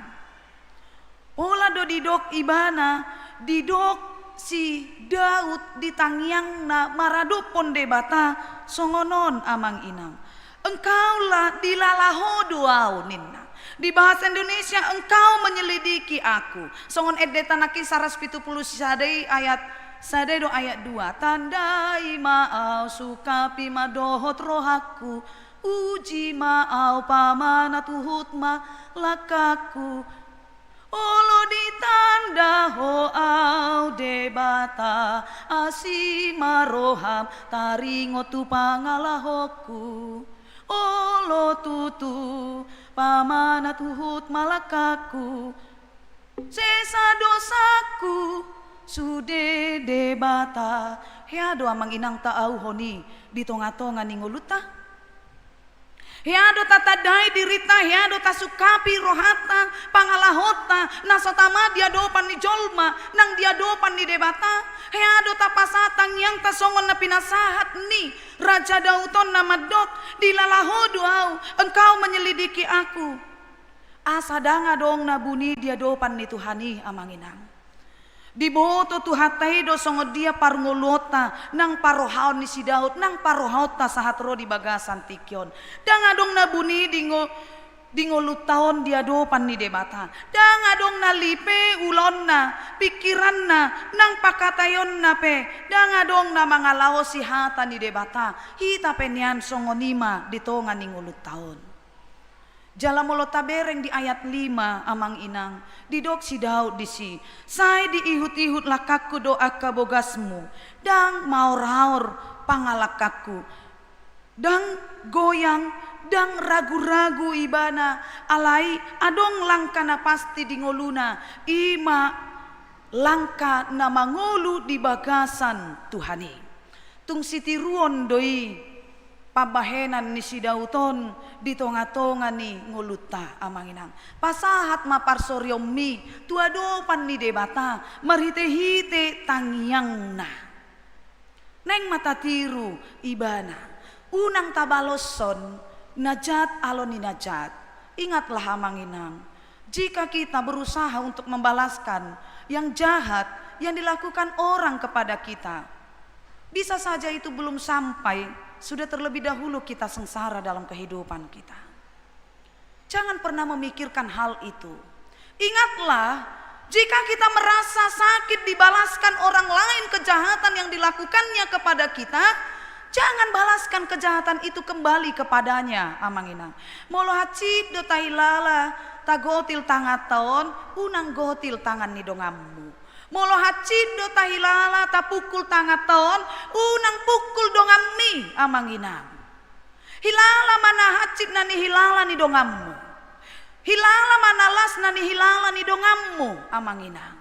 Pola do didok ibana, didok si Daud di tangiangna maradophon Debata, songon on, amang inang. "Engkau la-, dilala Ho do ahu," ninna. Di bahasa Indonesia, "Engkau menyelidiki aku." Songon endenta nangkin saratus pitu pulu sada i ayat sada do ayat dua. "Tandai ma ahu, sungkapi ma dohot rohangku, uji ma ahu, pamanat huhut ma langkangku. Olo ditanda Ho ahu Debata, asi ma roham, taringot tu pangalahonku. Olo tutu, pamanat huhut ma langkangku. Sesa dosangku, sude Debata." Hea do, amang inang, taauhon i di tonga-tonga ni ngolunta? Hea do tatandai dirinta, hea do tasungkapi rohanta, pangalahonta, na so tama di adopan ni jolma, nang di adopan ni Debata? Hea do tapasahat tangiangta songon na pinasahat ni Raja Daud on na mandok, "Dilala Ho do ahu, Engkau menyelidiki aku." Asa ndang adong na buni di adopan ni Tuhan i, amang inang. Diboto Tuhanta i do songon dia parngoluonta, nang parrohaon ni si Daud, nang parrohaonta sahat ro di bagasan tingki on. Ndang adong na buni di ngo-, di ngolunta on di adopan ni Debata. Ndang adong na lipe ulaonna, pingkiranna, nang pangkataionna pe, ndang adong na mangalaosi hata ni Debata. Hita pe nian songon i ma di tonga ni ngolunta on. Jala molo tabereng di ayat lima, amang inang, didok si Daud disi, "Sai diihut-ihut langkangku do angka bogasmu, ndang maor-aor pangalangkangku." Ndang goyang, ndang ragu-ragu ibana, alai adong langka na pasti di ngoluna, i ma langka na mangolu di bagasan Tuhan i. Tung sitiruon do i pambahenan ni si Daud on di tonga-tonga ni ngolunta, amang inang. Pasahat ma parsorionmi tu adopan ni Debata marhite-hite tangiangna. Naeng ma tatiru ibana. Unang tabaloshon na jat alo ni na jat. Ingatlah, Amang Inang, jika kita berusaha untuk membalaskan yang jahat yang dilakukan orang kepada kita, bisa saja itu belum sampai, sudah terlebih dahulu kita sengsara dalam kehidupan kita. Jangan pernah memikirkan hal itu. Ingatlah, jika kita merasa sakit dibalaskan orang lain kejahatan yang dilakukannya kepada kita, jangan balaskan kejahatan itu kembali kepadanya, Amang Inang. Molo hansit do tahilala tagotil tanganta on, unang gotil tangan ni donganmu. Molo hansit do tahilala tapukul tanganta on, unang pukul donganmi, Amang Inang. Hilala ma na hansit na nihilala ni donganmu. Hilala ma na las na nihilala ni donganmu, Amang Inang.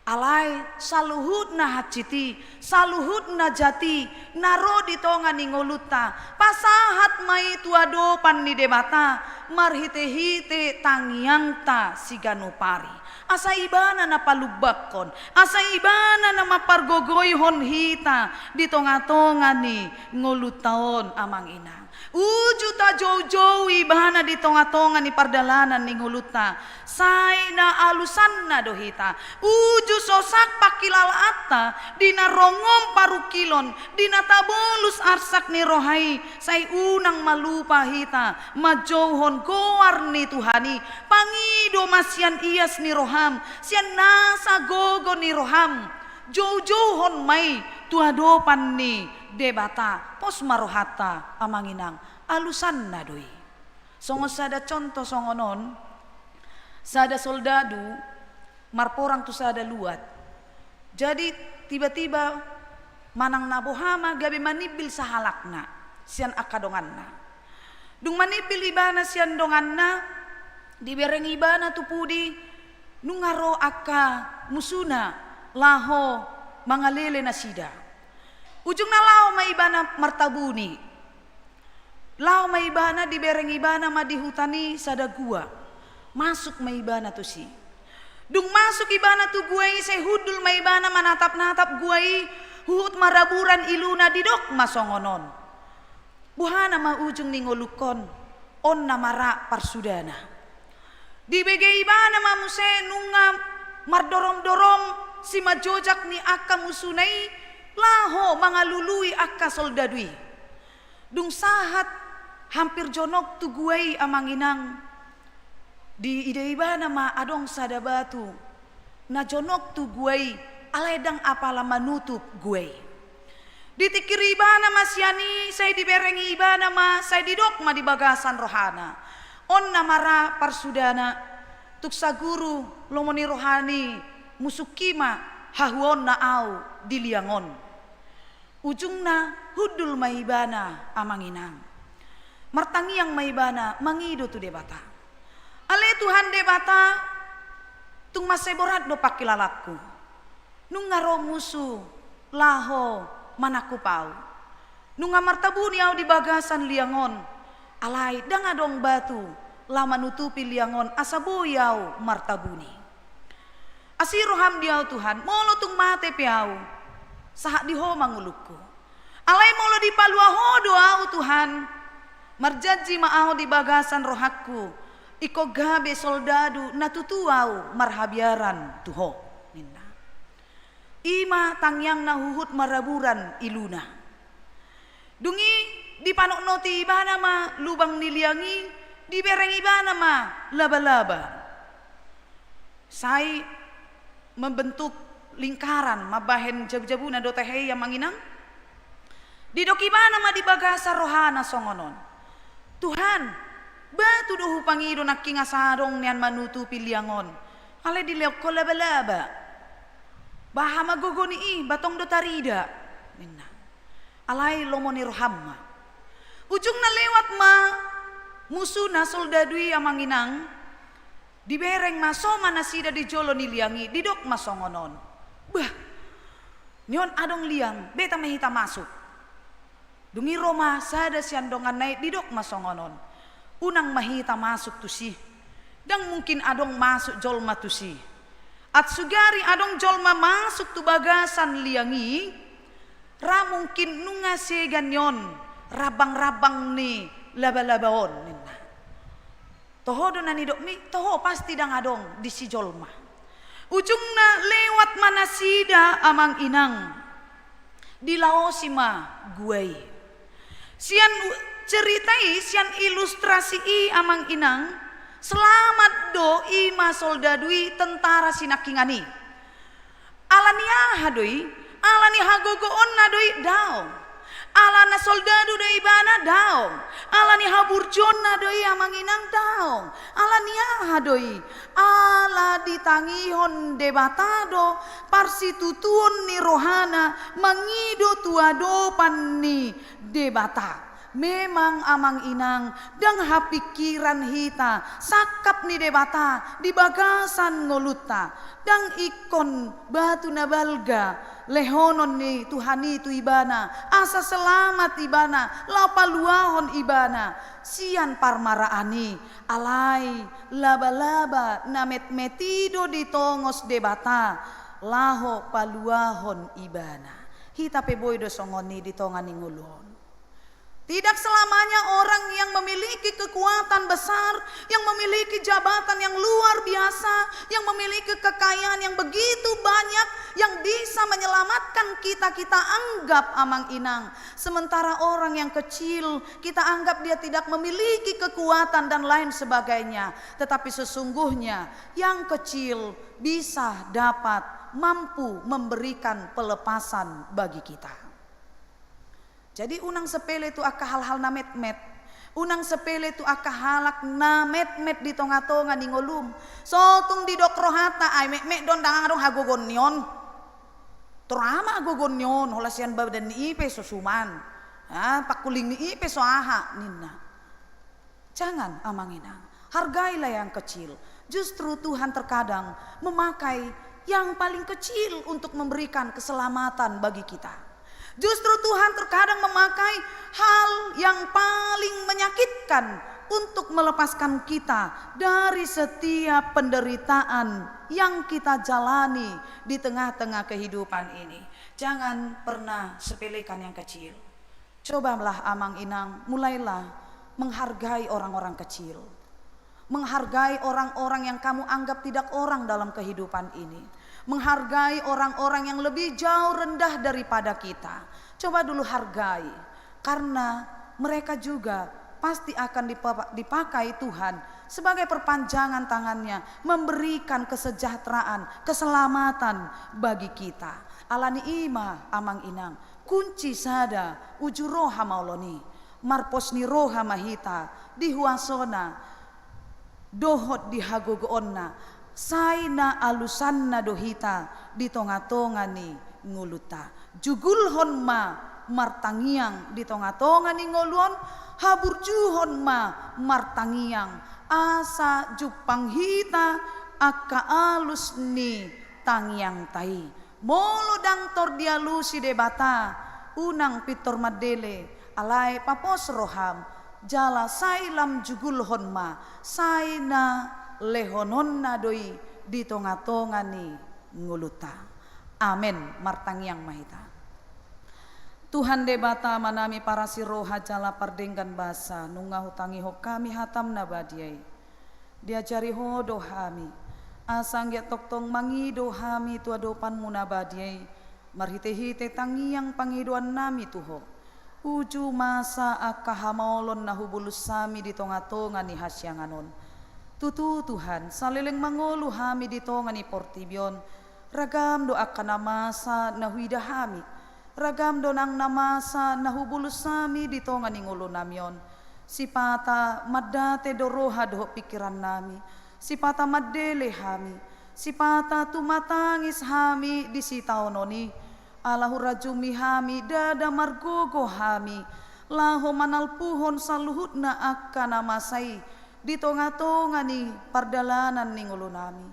Alai saluhut na hansit i, saluhut na jat i, na ro di tonga ni ngolunta, pasahat ma i tu adopan ni Debata, marhitehite tangiangta siganup ari. Asa Ibana na palumbakhon, asa Ibana na mampargogoihon hita di tongatonga ni ngolunta on, Amang Inang. Uju tajoujou Ibana di tongatonga ni pardalanan ni ngolunta, sai na alusanna do hita. Uju sosak panghilalaanta di na rongom parungkilon, di na tabolus arsak ni roha i, sai unang ma lupa hita manjouhon goar ni Tuhan i. Pangido ma sian ias ni roham, sian nasa gogo ni roham, joujouhon ma i tu adopan ni Debata. Pos ma rohanta, Amang Inang, alusanna do i. Songon sada contoh songon on, sada soldadu marporang tu sada luat. Jadi tiba-tiba manang na boha ma gabe manimbil sahalakna sian angka donganna. Dung manimbil ibana sian donganna, dibereng ibana tu pudi, nunga ro angka musuna laho mangalele nasida. Ujungna laho ma ibana martabuni. Laho ma ibana, dibereng ibana ma di huta ni sada gua. Masuk ma ibana tusi. Dung masuk ibana tu gua i, sai hundul ma ibana manatap-natap gua i, huhut maraburan iluna, didok ma songon on: Boha nama ujung ni ngolungkon? On nama ra parsudana. Dibege ibana ma muse nunga mardorom-dorom simanjojak ni angka musuna i laho mangalului angka soldadu i. Dung sahat hampir jonok tu gua i, Amang Inang, diida ibana ma adong sada batu na jonok tu gua i, alai ndang apala manutup gua i. Ditingkiri ibana ma sian i, sai diberengi ibana ma, sai didok ma di bagasan rohana: On nama ra parsudana, tung saguru lomo ni roha ni musungki ma hahuaonna au di liang on. Ujungna hundul ma ibana, Amang Inang. Martangiang ma ibana mangido tu Debata: Ale Tuhan Debata, tung mansai borat do pangkilalangku. Nunga ro musu laho manangkup au. Nunga martabuni au di bagasan liang on. Alai ndang adong batu laho manutupi liang on asa boi au martabuni. Asi roham di au Tuhan, molo tung mate pe au, sahat di Ho ma ngolungku. Alai molo dipalua Ho do au Tuhan, marjanji ma au di bagasan rohangku, ingkon gabe soldadu na tutu au marhabiaran tu Ho, ninna. I ma tangiangna huhut maraburan iluna. Dung i dipanotnoti ibana ma lubang ni liang i, dibereng ibana ma laba-laba. Sai membentuk lingkaran mambahen jabu-jabuna do tahe i, Amang Inang. Didok ibana ma di bagasan rohana songon on: Tuhan, batu do hupangido nangkin asa adong nian manutupi liang on, alai dilehon Ho laba-laba. Baha ma gogo ni i, ba tong do tarida, ninna. Alai lomo ni roham ma. Ujungna lewat ma musuna soldadu i, Amang Inang. Dibereng ma, so ma nasida di jolo ni liang i, didok ma songon on: Bah, nion adong liang, beta ma hita masuk. Dung i ro ma sada sian donganna i, didok ma songon on: Unang ma hita masuk tusi. Ndang mungkin adong masuk jolma tusi. At sugari adong jolma masuk tu bagasan liang i, ra mungkin nunga sega nion rambang-rambang ni laba-laba on, ninna. Toho do na nidokmi, toho pasti ndang adong di si jolma. Ujungna lewat ma nasida amang inang, dilaosi ma gua i. Sian u-, cerita i, sian ilustrasi i amang inang, selamat do i ma soldadu i, tentara sinangkingan i. Ala ni aha do i? Ala ni hagogoonna do i? Daong. Ala na soldadu do ibana? Daong. Ala ni haburjuonna do i amang inang? Daong. Ala ni aha do i? Ala ditangihon Debata do parsitutuon ni rohana mangido tu adopan ni Debata. Memang amang inang, ndang hapingkiran hita sangkap ni Debata di bagasan ngolunta. Ndang ingkon batu na balga lehonon ni Tuhan i tu ibana asa selamat ibana, laho paluahon ibana sian parmaraan i. Alai labalaba na metmet i do ditongos Debata laho paluahon ibana. Hita pe boi do songon i di tonga ni ngolu on. Tidak selamanya orang yang memiliki kekuatan besar, yang memiliki jabatan yang luar biasa, yang memiliki kekayaan yang begitu banyak, yang bisa menyelamatkan kita, kita anggap amang inang. Sementara orang yang kecil, kita anggap dia tidak memiliki kekuatan dan lain sebagainya. Tetapi sesungguhnya yang kecil bisa dapat, mampu memberikan pelepasan bagi kita. Jadi unang sepele tu angka hal-hal na metmet. Unang sepele tu angka halak na metmet di tonga-tonga ni ngolum. So tung didok rohanta, ai metmet do, ndang adong hagogoon ni on. Tor aha ma hagogoon ni on, holan sian badan ni i pe so suman. Ah, pangkuling ni i pe so aha, ninna. Jangan, amang inang, hargailah yang kecil. Justru Tuhan terkadang memakai yang paling kecil untuk memberikan keselamatan bagi kita. Justru Tuhan terkadang memakai hal yang paling menyakitkan untuk melepaskan kita dari setiap penderitaan yang kita jalani di tengah-tengah kehidupan ini. Jangan pernah sepelekan yang kecil. Cobalah, amang inang, mulailah menghargai orang-orang kecil. Menghargai orang-orang yang kamu anggap tidak orang dalam kehidupan ini. Menghargai orang-orang yang lebih jauh rendah daripada kita. Coba dulu hargai, karena mereka juga pasti akan dipa-, dipakai Tuhan sebagai perpanjangan tangannya, memberikan kesejahteraan, keselamatan bagi kita. Ala ni i ma, amang inang, kunci sada uju ro hamaolon i. Marpos ni roha ma hita di huasona dohot di hagogoonna, sai na alusanna do hita di tonga-tonga ni ngolunta. Jugulhon ma martangiang di tonga-tonga ni ngolu on, haburjuhon ma martangiang, asa jumpang hita angka alus ni tangiangta i. Molo ndang tor dialusi Debata, unang pintor mandele, alai papos roham, jala sai lam jugulhon ma, sai na lehononna do i di tonga-tonga ni ngolunta. Amen. Martangiang ma hita. Tuhan Debata, Amanami parasi roha jala pardenggan basa, nunga hutangihon hami hatam na badia i. Diajari Ho do hami, asa anggiat tongtong mangido hami tu adopanMu na badia i, marhite-hite tangiang pangidoannami tu Ho. Uju masa angka hamaolon na hubolus hami di tonga-tonga ni hasiangan on. Tutu Tuhan, saleleng mangolu hami di tonga ni portibi on, ragam do angka na masa na huida hami. Ragam do nang na masa na hubolus hami di tonga ni ngolunami on. Sipata mandate do roha dohot pingkirannami, sipata mandele hami, sipata tumatangis hami di sitaonon i. Ala hurajumi hami, ndada margogo hami laho manalpuhon saluhutna angka na masa i di tonga-tonga ni pardalanan ni ngolunami.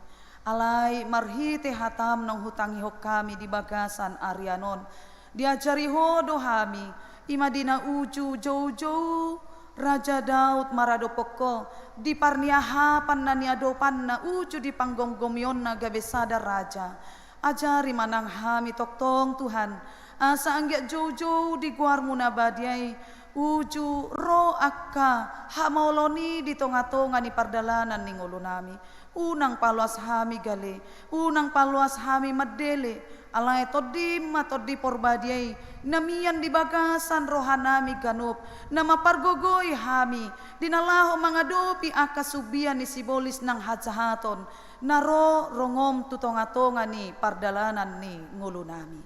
Alai marhite hataM naung hutangihon hami di bagasan arian on, diajari Ho do hami, i ma di na uju joujou Raja Daud maradophon Ho, di parniahapan na niadopanna uju di panggomgomionna gabe sada raja. Ajari ma nang hami tongtong, Tuhan, asa anggiat joujou di goarMu na badia i, Uju ro angka hamaolon i di tonga-tonga ni pardalanan ni ngolunami. Unang paloas hami gale, unang paloas hami mandele, alai Tondim ma Tondi Porbadia i, na mian di bagasan rohanami ganup, na mampargogoi hami, di na laho mangadopi angka subian ni sibolis nang hajahaton, na ro rongom tu tonga-tonga ni pardalanan ni ngolunami.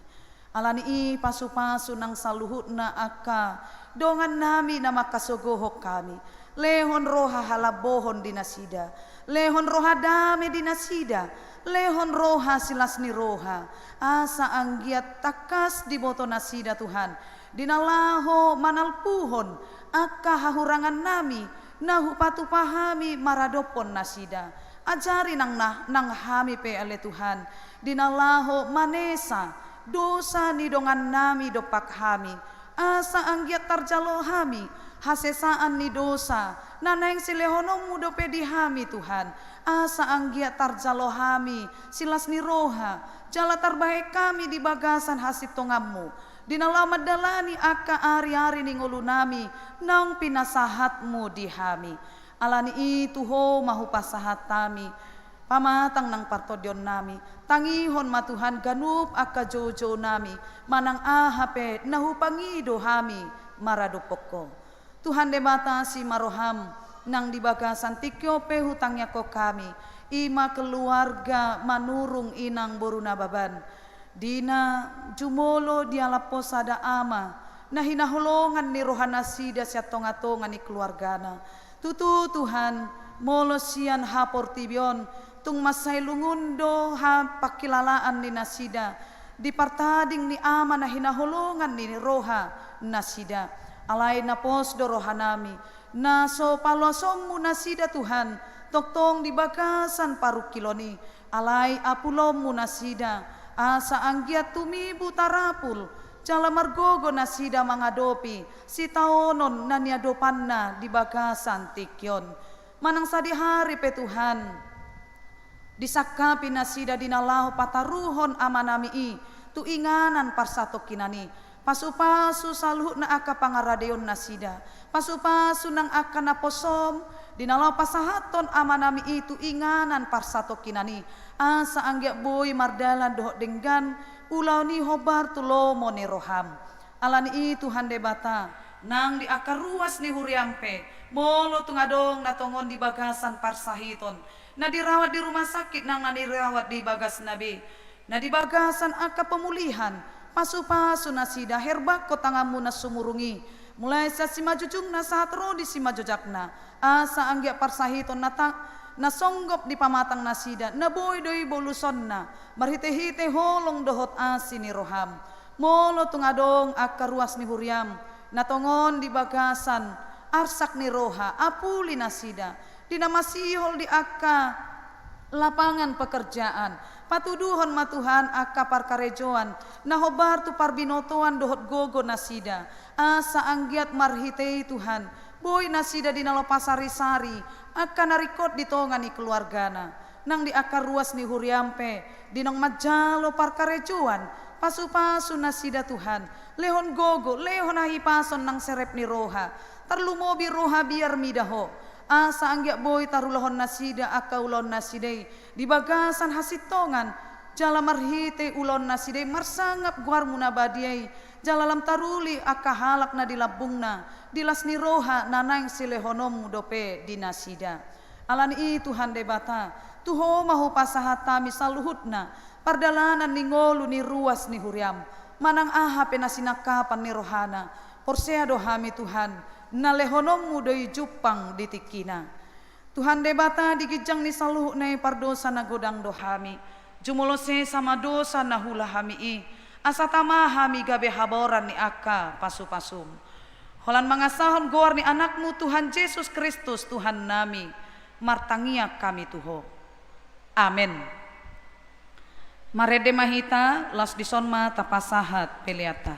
Alani i pasu-pasu nang saluhutna angka dongannami na mangkasogohon hami. Lehon roha halambohon di nasida. Lehon roha dame di nasida. Lehon roha silas ni roha. Asa anggiat tangkas diboto nasida Tuhan. Di na laho manalpuhon angka hahurangannami na hupatupa hami maradophon nasida. Ajari nang, na, nang hami pe ale Tuhan, di na laho manesa dosa ni dongannami dompak hami, asa anggiat tarjalo hami hasesaan ni dosa na naeng silehononmu dope di hami Tuhan, asa anggiat tarjalo hami silas ni roha, jala tarbahen hami di bagasan hasintonganmu, di na laho mandalani angka ari-ari ni ngolunami naung pinasahatmu di hami. Alani i tu Ho ma hupasahat hami pamatang nang partondionnami. Tangihon ma Tuhan ganup angka joujounami, manang aha pe na hupangido hami maradophon Ho. Tuhan Debata simaroham, nang di bagasan tingki on pe hutangiangkon hami, i ma keluarga Manurung Inang boru Nababan. Di na jumolo dialap Ho sada ama na hinaholongan ni rohanasida sian tonga-tonga ni keluargana. Tutu Tuhan, molo sian haportibi on tung mansai lungun do hapangkilalaan ni nasida di partading ni ama na hinaholongan ni rohanasida. Alai na pos do rohanami na so paloasonmu nasida Tuhan, tongtong di bagasan parungkilon i, alai apulonmu nasida, asa anggiat tumibu tarapul, jala margogo nasida mangadopi sitaonon na niadopanna di bagasan tingki on. Manang sadihari pe Tuhan, disangkapi nasida di na laho pataruhon amanami i tu inganan parsatongkinan i. Pasu-pasu saluhutna angka pangaradeon nasida. Pasu-pasu nang angka naposom di na laho pasahathon amanami i tu inganan parsatongkinan i. Asa anggiat boi mardalan dohot denggan ulaon i hombar tu lomo ni roham. Alani i Tuhan Debata, nang di angka ruas ni huriam pe, molo tung adong na tongon di bagasan parsahiton, na dirawat di rumah sakit nang na dirawat di bagasna be, na di bagasan angka pemulihan, pasu-pasu nasida, herbakkon tanganmu na sumurung i, mulai sian simanjujungna sahat ro di simanjojakna, asa anggiat parsahiton na ta-, na songgop di pamatang nasida, na boi do i bolusonna, marhite-hite holong dohot asi ni roham. Molo tung adong angka ruas ni huriam na tongon di bagasan arsak ni roha, apuli nasida, di na masihol di angka lapangan pekerjaan, patuduhon ma Tuhan angka parkarejoan na hombar tu parbinotoan dohot gogo nasida, asa anggiat marhite i Tuhan, boi nasida di na laho pasari-sari angka na ringkot di tonga ni keluargana. Nang di angka ruas ni huriam pe, di naung manjalo parkarejoan, pasu-pasu nasida Tuhan, lehon gogo, lehon hahipason nang serep ni roha, tarlumobi roha biar mida Ho, asa anggiat boi tarulahon nasida angka ulaon nasida i di bagasan hasintongan, jala marhite ulaon nasida i marsangap goarmu na badia i, jala lam taruli angka halak na di lambungna di las ni roha na naeng silehononmu dope di nasida. Alani i Tuhan Debata, tu Ho ma hupasahat hami saluhutna pardalanan ni ngolu ni ruas ni huriam, manang aha pe na sinangkapan ni rohana, porsea do hami Tuhan, na lehononmu do i jumpang di tingkina. Tuhan Debata, di ginjang ni saluhutna i pardosa na godang do hami, jumolo sesa ma dosa na huula hami i, asa tama hami gabe habaoran ni angka pasu-pasum. Holan mangasahon goar ni Anakmu Tuhan Jesus Kristus Tuhannami, martangiang hami tu Ho. Amen. Marende ma hita, laos dison ma tapasahat peleanta.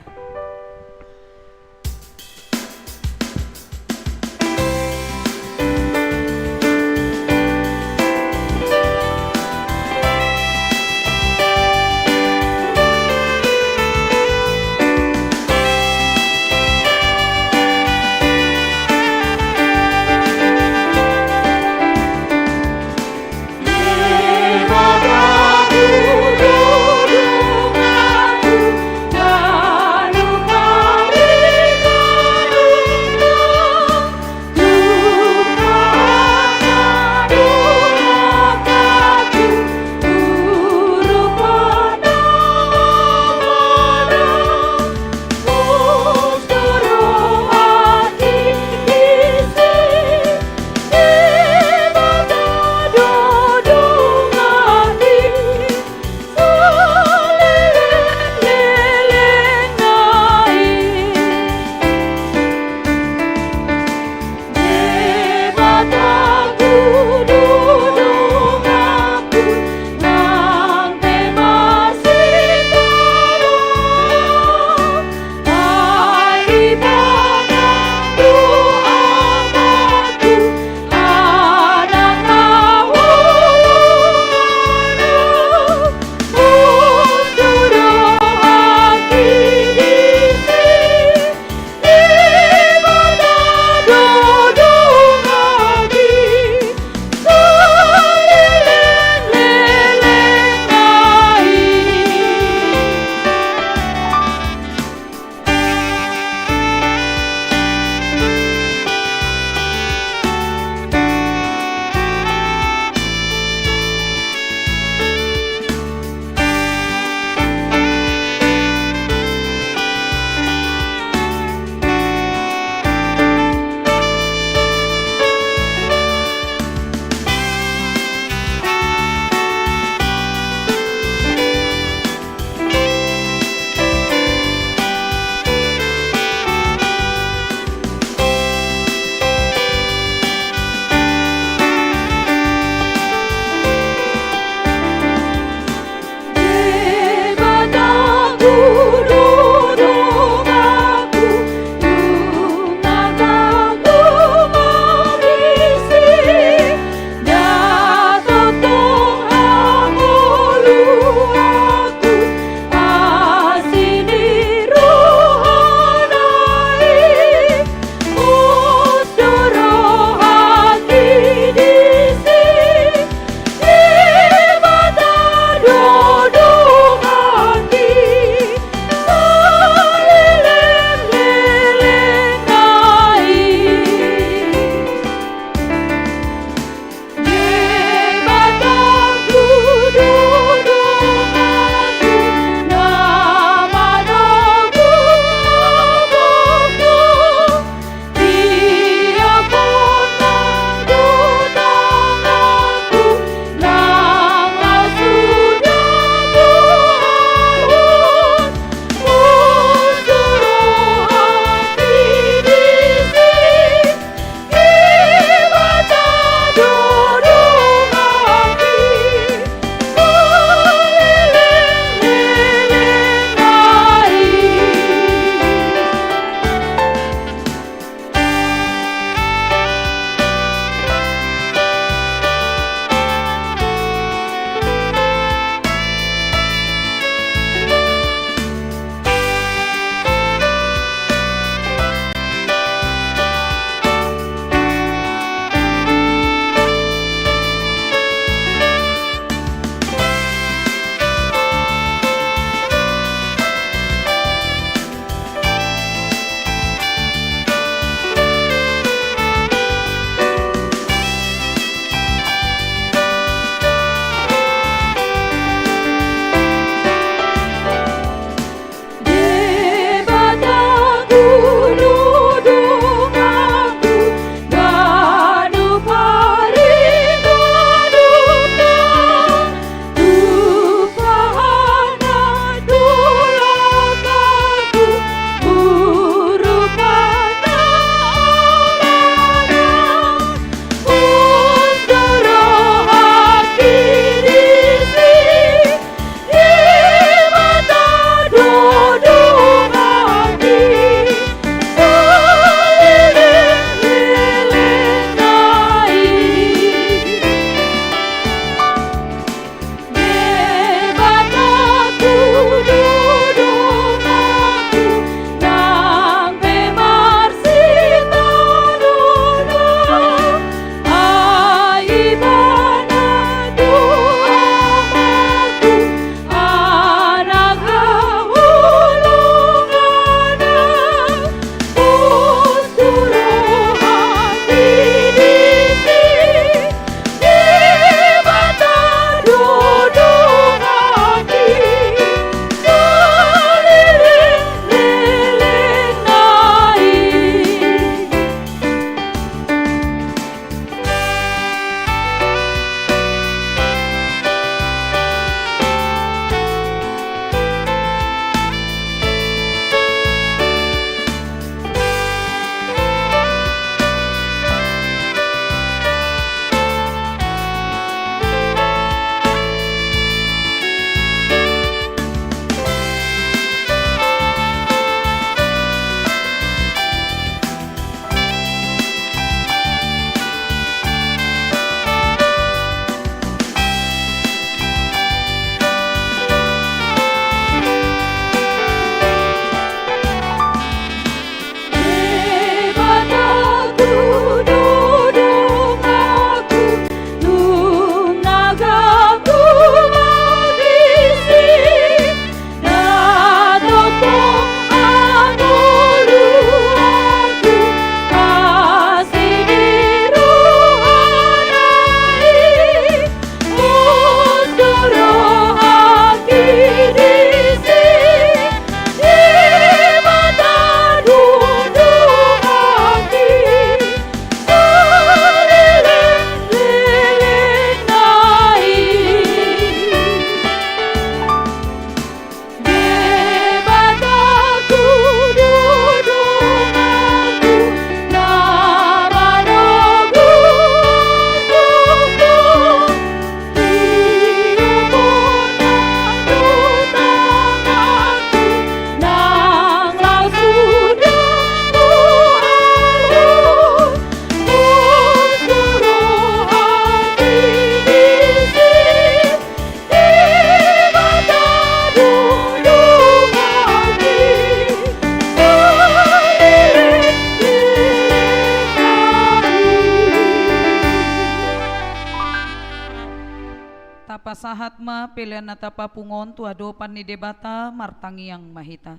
Tapasahat ma pelean na tapapungu on tu adopan ni Debata, martangiang ma hita.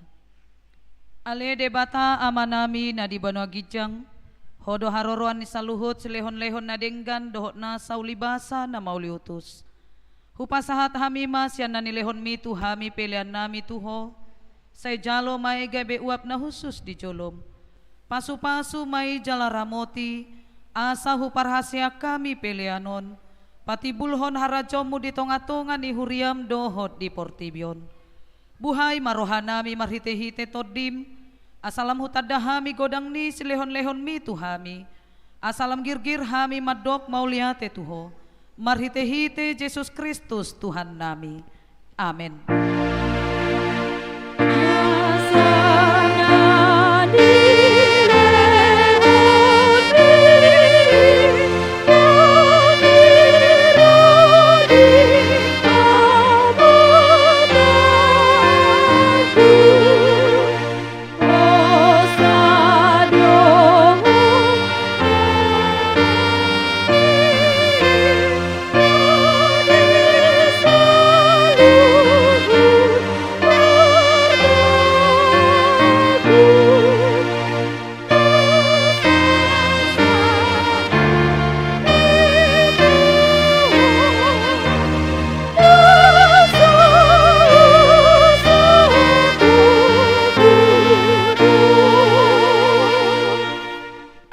Ale Debata Amanami na di banua ginjang, Ho do haroroan ni saluhut silehonlehon na denggan dohot nasa ulibasa na mauliutus. Hupasahat hami ma sian na nilehonMi tu hami peleannami tu Ho, sai jalo ma i gabe uap na hushus di joloM. Pasupasu ma i jala ramoti, asa huparhaseang hami pelean on, patimbulhon harajaonMu di tongatonga ni huriaM dohot di portibi on. Buhai ma rohanami marhitehite TondiM, asa lam hutanda hami godang ni silehonlehonMi tu hami, asa lam girgir hami mandok mauliate tu Ho, marhitehite Jesus Kristus Tuhannami. Amen.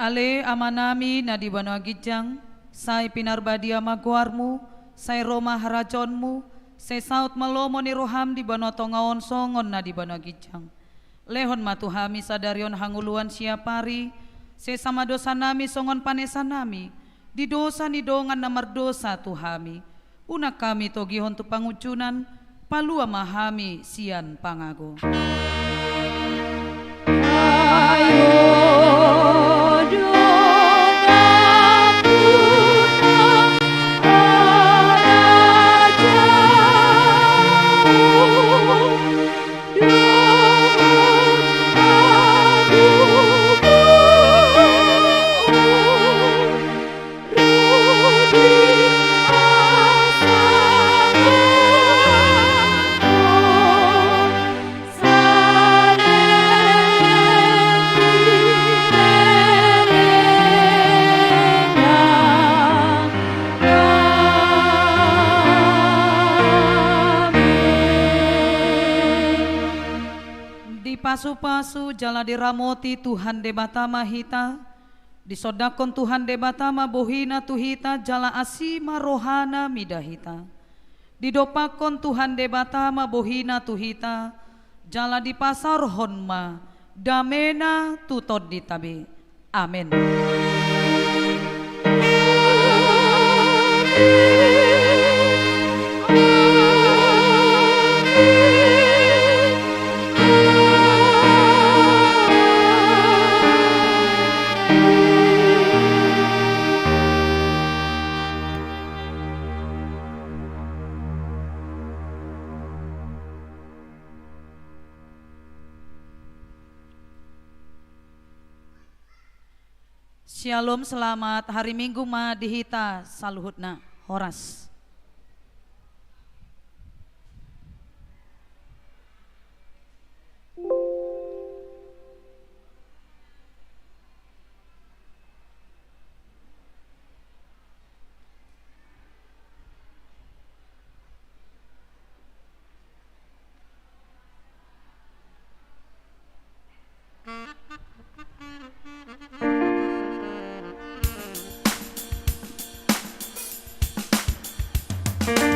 Ale Amanami na di banua ginjang, sai pinarbadia ma goarMu, sai ro ma harajaonMu, sai saut ma lomo ni rohaM di banua tonga on songon na di banua ginjang. Lehon ma tu hami sadari on hangoluan siapari, sesa ma dosanami songon panesanami di dosa ni dongan na mardosa tu hami. Unang hami togihon tu pangunjunan, palua ma hami sian pangago. Dipasupasu jala diramoti Tuhan Debata ma hita. Disondangkon Tuhan Debata ma bohiNa tu hita jala asi ma rohaNa mida hita. Didompakkon Tuhan Debata ma bohiNa tu hita, jala dipasaorhon ma dameNa tu tondinta be. Amen. Syalom, selamat hari Minggu ma di hita saluhutna. Horas.